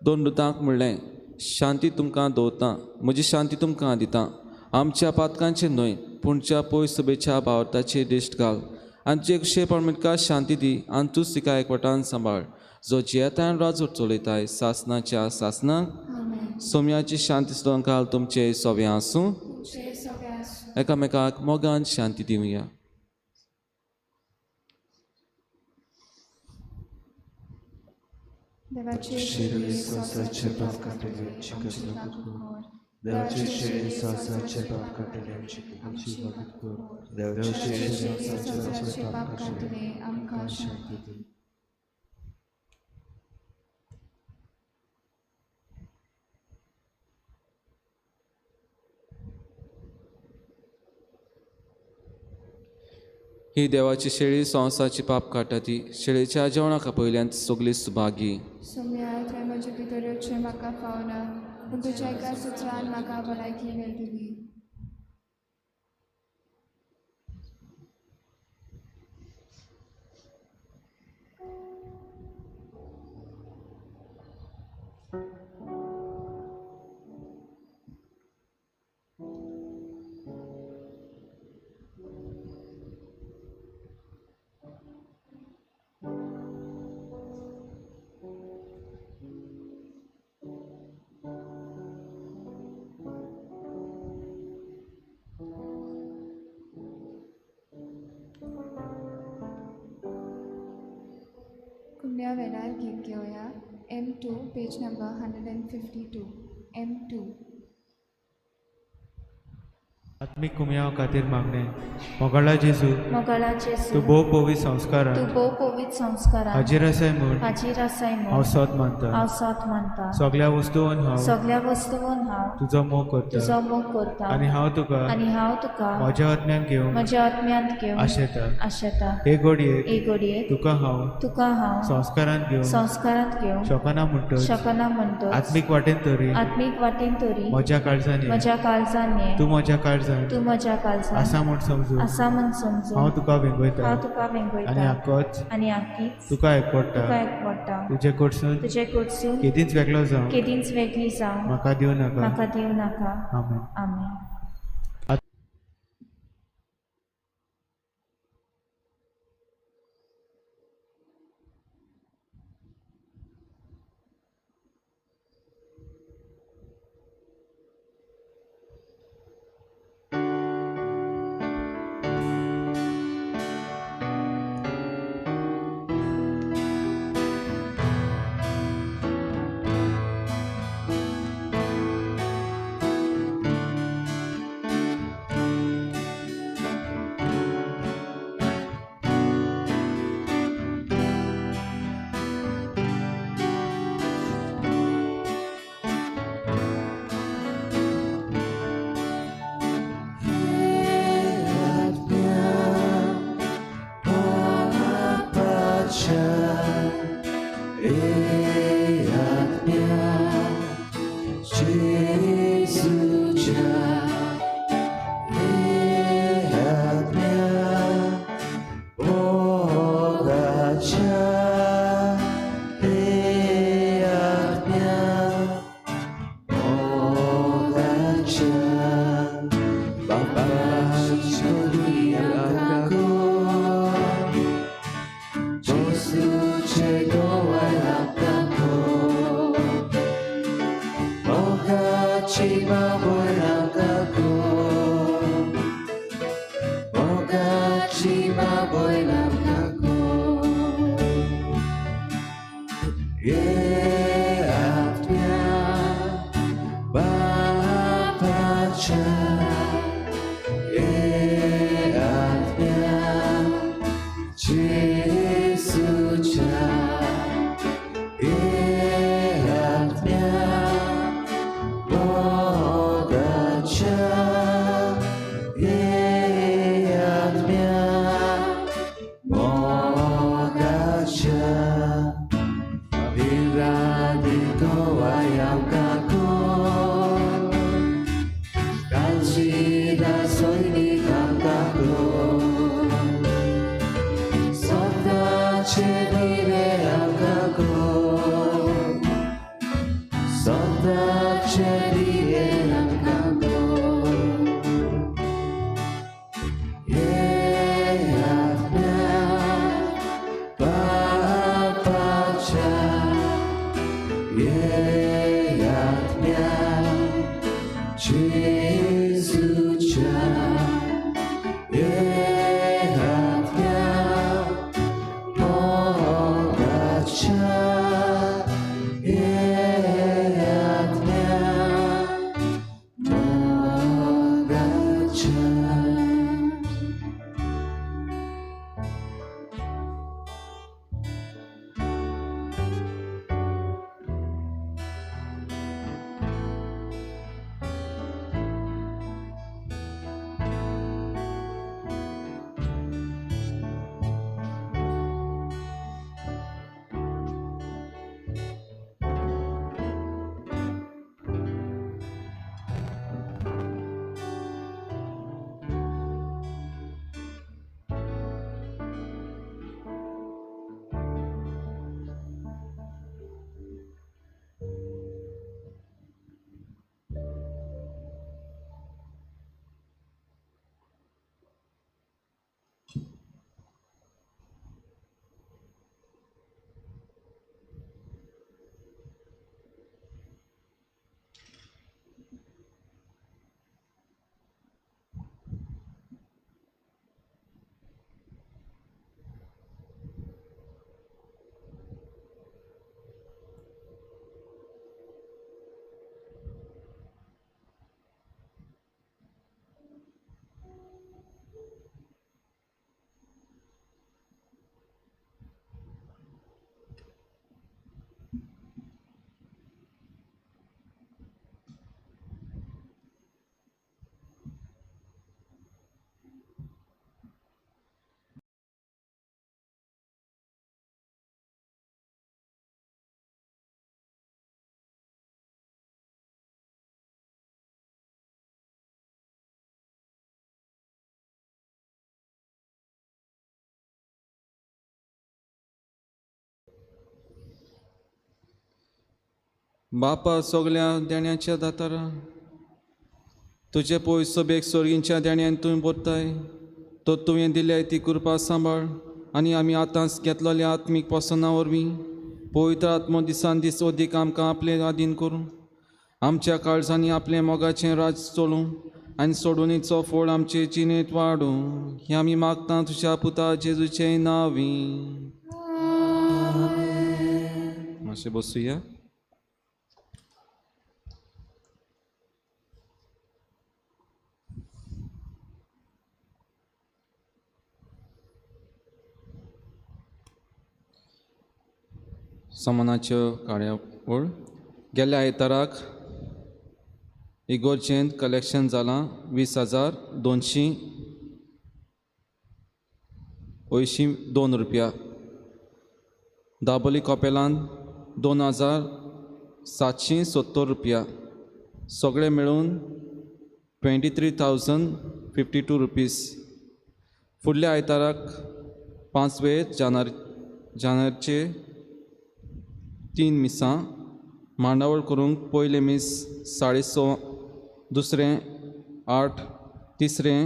दोन दुतांक म्हणलें, शांती तुमकां दवरता, म्हजी शांती तुमकां दिता. आमच्या पातकांचे न्हय पूण तुज्या पवित्र सभेच्या भावार्थाची दिश्ट घाल आनी तुजे कुशे परमेका शांती दी आनी तूंच तिका एकवटान सांबाळ, जो जियेता आनी राजवट चलयताय सासणाच्या सासनाक. सोम्याची शांती सदांकाल तुमचे सोव्या आसूं. एकामेकाक मोगान शांती दिवया. देवाचे संवसाराचे पाप काडटले आमची काकूत कर. देवाचे शेळी संवसाराचे पाप काडटले आमची काकूत कर. देवाचे शेळी संवसाराचे पाप काडटले आमकां शांती दी. ही देवाची शेळी संवसाराची पाप काडटा ती शेळीच्या जेवणाक आपयल्यान सगळी सुभागी. सोम्या, तुवें म्हजे भितर येवचें म्हाका फावना, पूण तुज्या एका सुत्रान म्हाका भलायकी मेळटली. कुमण्या वेळार गीत घेवया M2. M2, page number 152. M2. आत्मीक कुमयाव खातीर मागणें. मोगाळा जेजू, मोगाळा जेजू, तूं भोव पवित्र संस्कारान, तूं भोव पवित्र संस्कारान हाजीर आसाय म्हूण, हाजीर आसाय म्हूण हांव सत मानता, हांव सत मानता. सगल्या वस्तून हांव, सगल्या वस्तून हांव तुजो मोग करता, तुजो मोग करता. आनी हांव तुका, आनी हांव तुका म्हज्या आत्म्यान घेवन, म्हज्या आत्म्यांत घेवन आशेता, आशेता. हे घडयेक, हे घडयेक तुका हांव, तुका हांव संस्कारांत घेवन, संस्कारांत घेवन शकना म्हणटच, शकना म्हणटच आत्मीक वाटेन तरी, आत्मीक वाटेन तरी म्हज्या काळजान, म्हज्या काळजान ये, तूं म्हज्या काळजान, तूं म्हज्या काळजान आसा म्हूण समजून, आसा म्हूण समजून हांव तुका वेंगयता, हांव तुका वेंगयता. आनी आकोच, आनी आकीच तुका एकवडटा, तुका एकवडटा. तुजे कडसून, तुजे कडसून केदींच वेगळो जावं, केदींच वेगळी जावं म्हाका दिवं नाका, म्हाका दिवं नाका. आमेन. आमेन. बापा सगल्या देण्याच्या दातारा तुजे पयस सोबेक सोर्गींच्या देण्यान तुवें बरताय तर तुवें दिल्याय ती कृपा सांबाळ आनी आमी आतांच घेतलेल्या आत्मीक पोसना वरवीं पवित्र आत्मो दिसान दीस अदीक आमकां आपलें आदीन करूं आमच्या काळजांनी आपलें मोगाचें राज चलोवं आनी सोडवणीचो फोड आमचे जिणेंत वाडूं हें आमी मागता तुज्या पुता जेजूचे नांवी. मातशें बसुया. समानाच्यो कार्यावळ गेल्ल्या आयताराक इगोर्जेंत कलेक्शन जालां 20,282 रुपया. दाबोली कॉपेलान 2,770 रुपया. सगळे मेळून 23,052 रुपीज. फुडल्या आयताराक 5 वे जानेवारीचे 3 मिसां मांडावळ करूंक पयलें मीस 6:30, दुसरें 8, तिसरें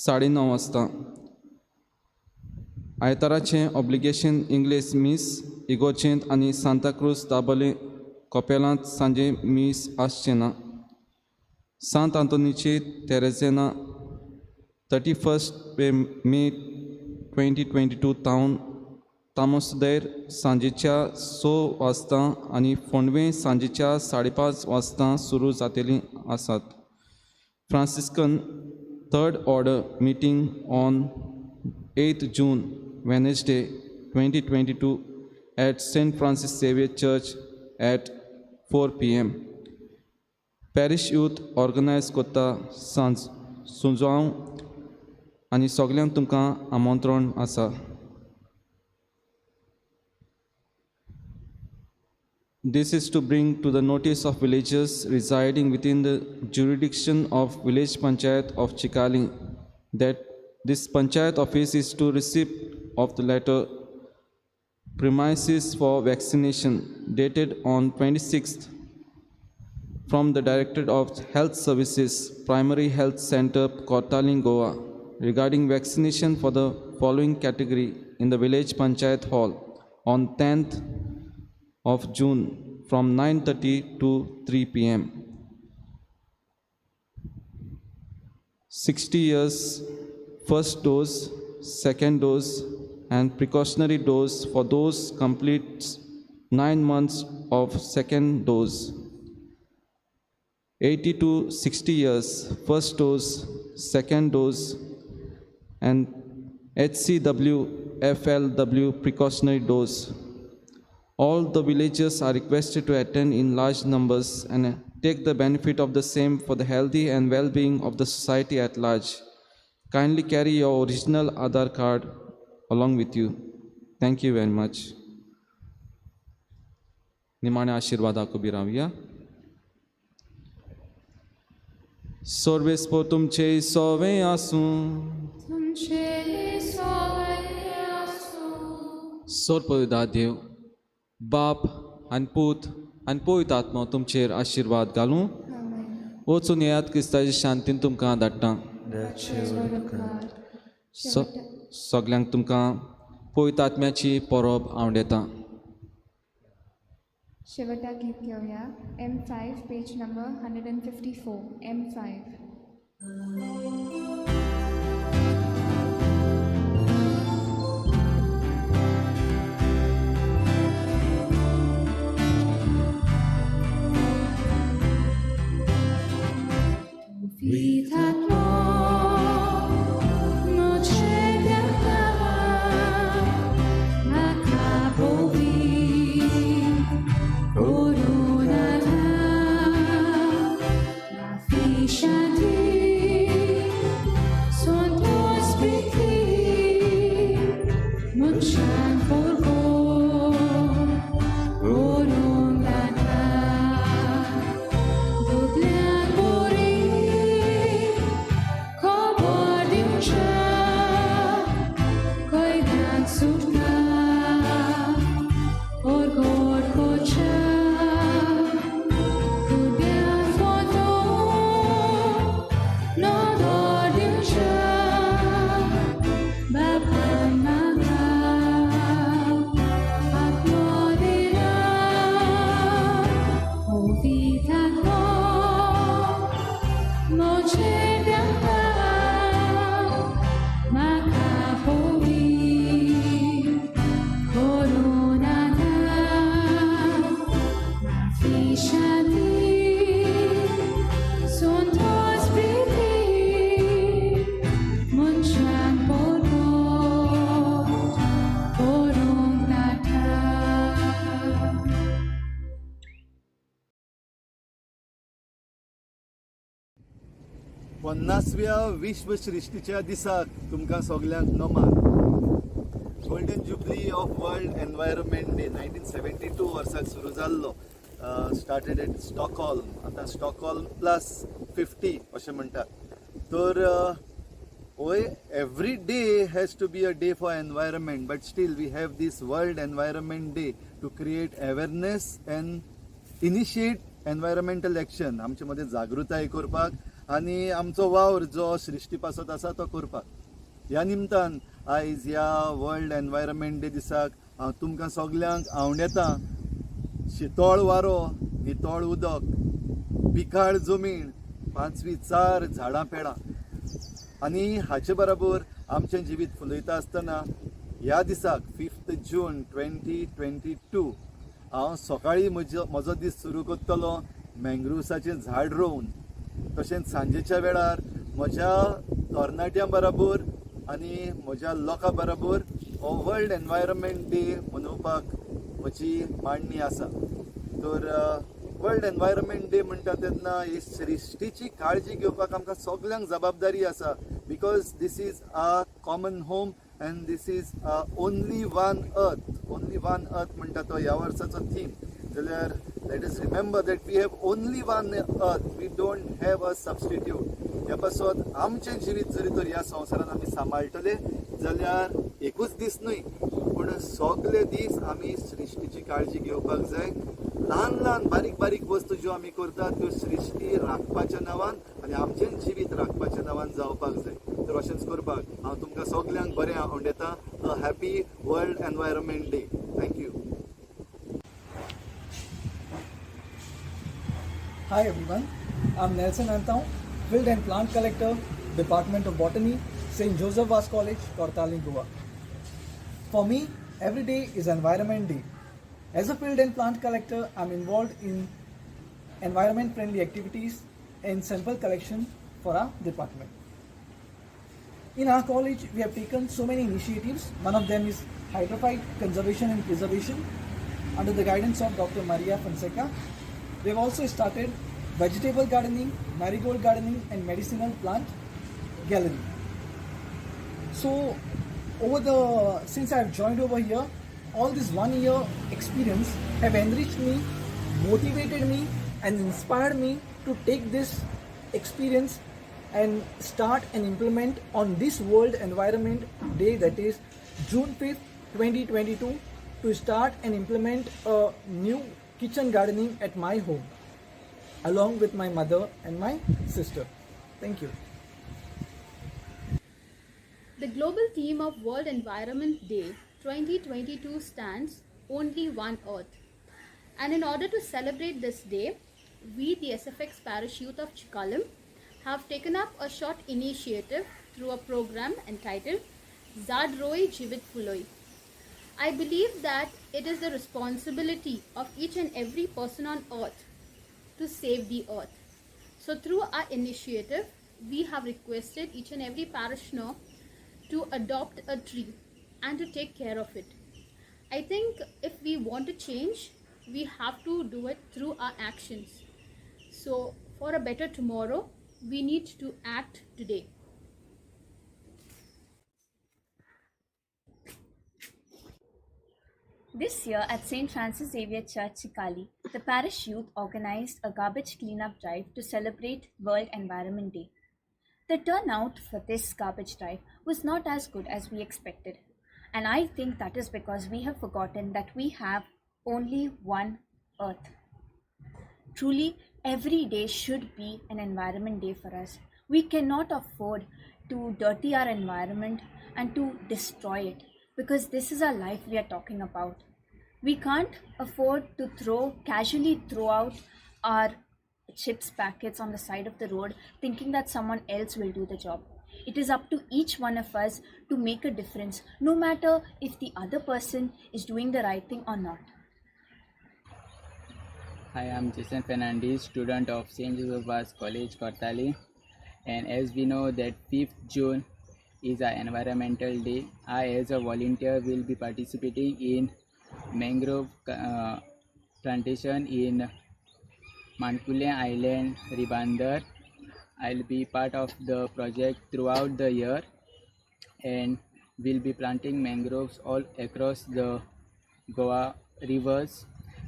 9:30 वाजता. आयताराचें ऑब्लिगेशन इंग्लीश मीस इगोर्जेंत आनी सांताक्रूज दाबोली कपेलांत सांजे मीस आसचें ना. सांत आंतोनीची तेरेझेना 31 मे 2022 तावन तामोसदेर सांजेच्या 6 वाजता आनी फोंडवे सांजेच्या 5:30 वाजता सुरू जातली आसात. Franciscan third order meeting on 8 June Wednesday 2022 at Saint Francis Xavier church at 4 PM. Parish youth organise करता सांज सुजांव आनी सगल्यांक तुमकां आमंत्रण आसा. This is to bring to the notice of villagers residing within the jurisdiction of Village Panchayat of Chicalim that this Panchayat office is to receive of the letter premises for vaccination dated on 26th from the Directorate of Health Services, Primary Health Center, Cortalim, Goa, regarding vaccination for the following category in the Village Panchayat Hall on 10th of June from 9:30 to 3 p.m. 60 years, first dose, second dose, and precautionary dose for those completes 9 months of second dose. 80 to 60 years, first dose, second dose, and HCW, FLW precautionary dose. All the villagers are requested to attend in large numbers and take the benefit of the same for the healthy and well-being of the society at large. Kindly carry your original Aadhaar card along with you. Thank you very much. निमाण्या आशिर्वादाक उबी रावया. सर्वेस्पोर तुमचे सोवे आसूं. सोरपदा देव बाप आनी पूत आनी पवित्र आत्मो तुमचेर आशिर्वाद घालूं. वचून येयात, क्रिस्ताचे शांतीन तुमकां धाडटा. सगल्यांक तुमकां पवित्र आत्म्याची परब आवडेता. शेवटा गीत घेवया. M5 page number 154. M5. Vita चेड्या म्हाका पवित्र करूं नाका माफी शांती संतोष प्रीती मनशान परत करूंक नाका. पन्नासव्या विश्व सृश्टीच्या दिसाक तुमकां सगल्यांक नमन. Golden jubilee of world environment day 1972 वर्साक सुरू जाल्लो, स्टार्टेड एट स्टॉकहोल्म. आतां स्टॉकहोल्म प्लस 50 अशें म्हणटात. तर होय every day has to be a day for environment, but still we have this world environment day to create awareness and initiate environmental action. आमचे मदें जागृताय करपाक आनी आमचो वावर जो सृश्टी पासत आसा तो करपाक. ह्या निमतान आयज ह्या वर्ल्ड एनवायरमेंट डे दिसाक हांव तुमकां सगल्यांक आंवडेता, शितोळ वारो, नितळ उदक, पिकाळ जमीन, पांचवी चार झाडां पेडां आनी हाचे बरोबर आमचें जिवीत फुलयता आसतना ह्या दिसाक 5 जून 2022 हांव सकाळीं म्हजो दीस सुरू करतलो मँग्रुव्साचें झाड रोवन. तशेंच सांजेच्या वेळार म्हज्या तरणाट्यां बरोबर आनी म्हज्या लोकां बरोबर हो वर्ल्ड एनवायरमेंट डे मनोवपाक म्हजी मांडणी आसा. तर वर्ल्ड एनवायरमेंट डे म्हणटा तेन्ना ही सृश्टीची काळजी घेवपाक आमकां सगल्यांक जबाबदारी आसा, because this is a common home and this is only one earth. Only one earth म्हणटा तो ह्या वर्साचो थीम. जाल्यार let us remember that we have only one earth, we don't have a substitute. ह्या पासत आमचें जिवीत जरी तर ह्या संवसारान आमी सांबाळटले जाल्यार एकूच दीस न्हय पूण सगले दीस आमी सृश्टीची काळजी घेवपाक जाय. ल्हान ल्हान बारीक बारीक वस्तू ज्यो आमी करतात त्यो सृश्टी राखपाच्या नांवान आनी आमचें जिवीत राखपाच्या नांवान जावपाक जाय. तर अशेंच करपाक हांव तुमकां सगल्यांक बरें आंवडेता. A happy world environment day. Thank you. Hi everyone, I'm Nelson Antao, Field and Plant Collector, Department of Botany, St. Joseph Vaz College, Cortalim, Goa. For me, every day is Environment Day. As a field and plant collector, I'm involved in environment friendly activities and sample collection for our department. In our college, we have taken so many initiatives. One of them is hydrophyte conservation and preservation under the guidance of Dr. Maria Fonseca. We have also started vegetable gardening, marigold gardening, and medicinal plant gallery. So, over the since I have joined over here, all this 1 year experience have enriched me, motivated me, and inspired me to take this experience and start and implement on this World Environment Day, that is June 5th, 2022, to start and implement a new kitchen gardening at my home along with my mother and my sister. Thank you. The global theme of World Environment Day 2022 stands Only One Earth. And in order to celebrate this day, we, the SFX Parish Youth of Chicalim, have taken up a short initiative through a program entitled Zad Roi Jivit Fuloi. I believe that it is the responsibility of each and every person on earth to save the earth. So, through our initiative, we have requested each and every parishioner to adopt a tree and to take care of it. I think if we want to change, we have to do it through our actions. So, for a better tomorrow, we need to act today. This year at St. Francis Xavier Church, Chikali, the parish youth organized a garbage cleanup drive to celebrate World Environment Day. The turnout for this garbage drive was not as good as we expected, and I think that is because we have forgotten that we have only one earth. Truly, every day should be an environment day for us. We cannot afford to dirty our environment and to destroy it, because this is our life we are talking about. We can't afford to throw casually throw out our chips packets on the side of the road thinking that someone else will do the job. It is up to each one of us to make a difference, no matter if the other person is doing the right thing or not. Hi, I'm Jason Fernandez, student of St. Joseph Vaz College, Cortalim. And as we know that 5th June is our environmental day, I as a volunteer will be participating in mangrove plantation in Mankule Island, Ribandar. I'll be part of the project throughout the year and we'll be planting mangroves all across the Goa rivers.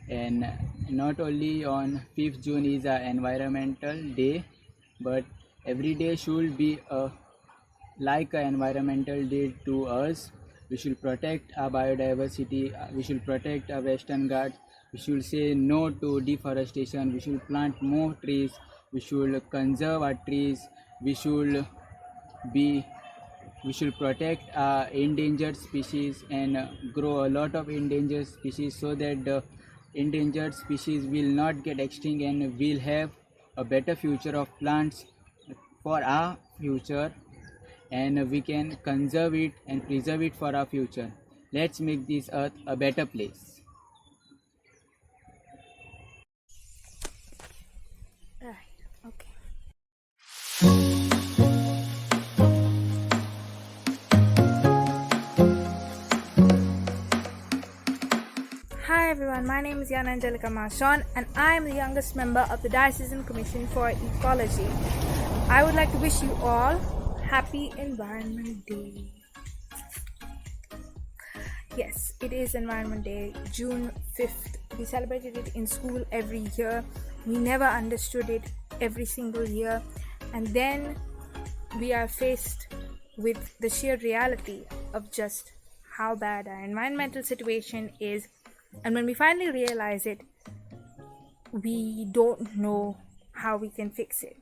And not only on 5th June is our environmental day, but every day should be like an environmental day to us. We should protect our biodiversity, we should protect our Western Ghats, we should say no to deforestation, we should plant more trees, we should conserve our trees, we should protect our endangered species and grow a lot of endangered species so that the endangered species will not get extinct and we'll have a better future of plants for our future, and we can conserve it and preserve it for our future. Let's make this earth a better place. Right, okay. Hi everyone, my name is Yana Angelica Marchon and I am the youngest member of the Diocesan Commission for Ecology. I would like to wish you all Happy Environment Day. Yes, it is Environment Day, June 5th. We celebrated it in school every year. We never understood it every single year. And then we are faced with the sheer reality of just how bad our environmental situation is. And when we finally realize it, we don't know how we can fix it.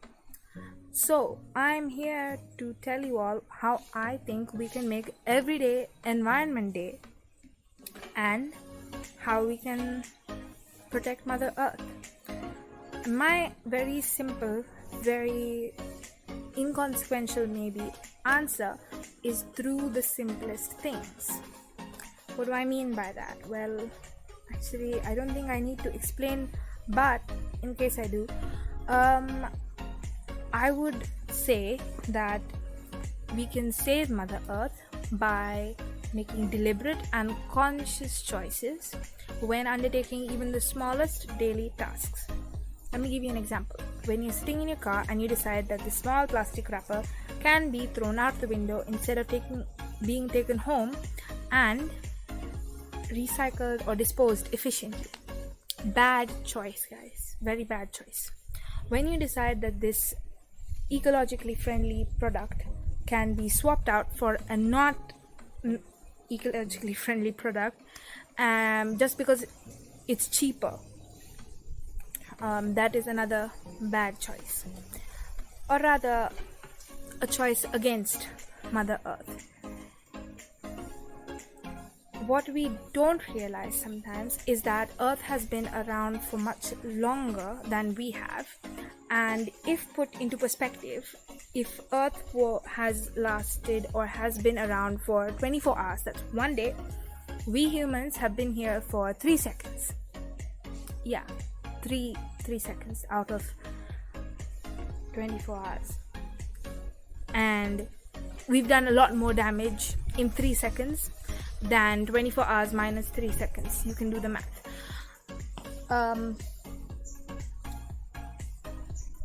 So I'm here to tell you all how I think we can make every day Environment Day and how we can protect Mother Earth. My very simple, very inconsequential maybe answer is through the simplest things. What do I mean by that? Well, actually, I don't think I need to explain, but in case I do, I would say that we can save Mother Earth by making deliberate and conscious choices when undertaking even the smallest daily tasks. Let me give you an example. When you're sitting in your car and you decide that the small plastic wrapper can be thrown out the window instead of being taken home and recycled or disposed efficiently. Bad choice, guys. Very bad choice. When you decide that this ecologically friendly product can be swapped out for a not ecologically friendly product just because it's cheaper, that is another bad choice, or rather a choice against Mother Earth. What we don't realize sometimes is that Earth has been around for much longer than we have, and if put into perspective, if Earth has lasted or has been around for 24 hours, that's one day, we humans have been here for 3 seconds. Yeah, 3 seconds out of 24 hours. And we've done a lot more damage in 3 seconds than 24 hours minus 3 seconds. You can do the math.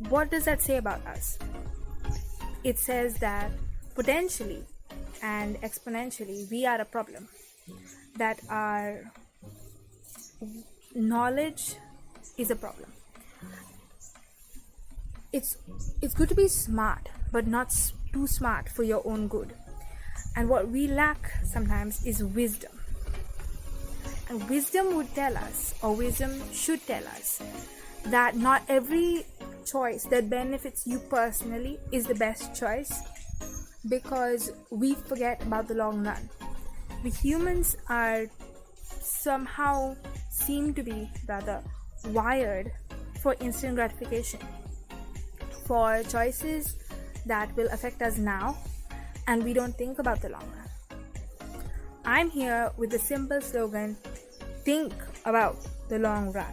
What does that say about us? It says that potentially and exponentially we are a problem, that our knowledge is a problem. It's good to be smart, but not too smart for your own good. And what we lack sometimes is wisdom. And wisdom would tell us, or wisdom should tell us, that not every choice that benefits you personally is the best choice, because we forget about the long run. We humans are somehow seem to be rather wired for instant gratification, for choices that will affect us now, and we don't think about the long run. I'm here with the simple slogan, think about the long run.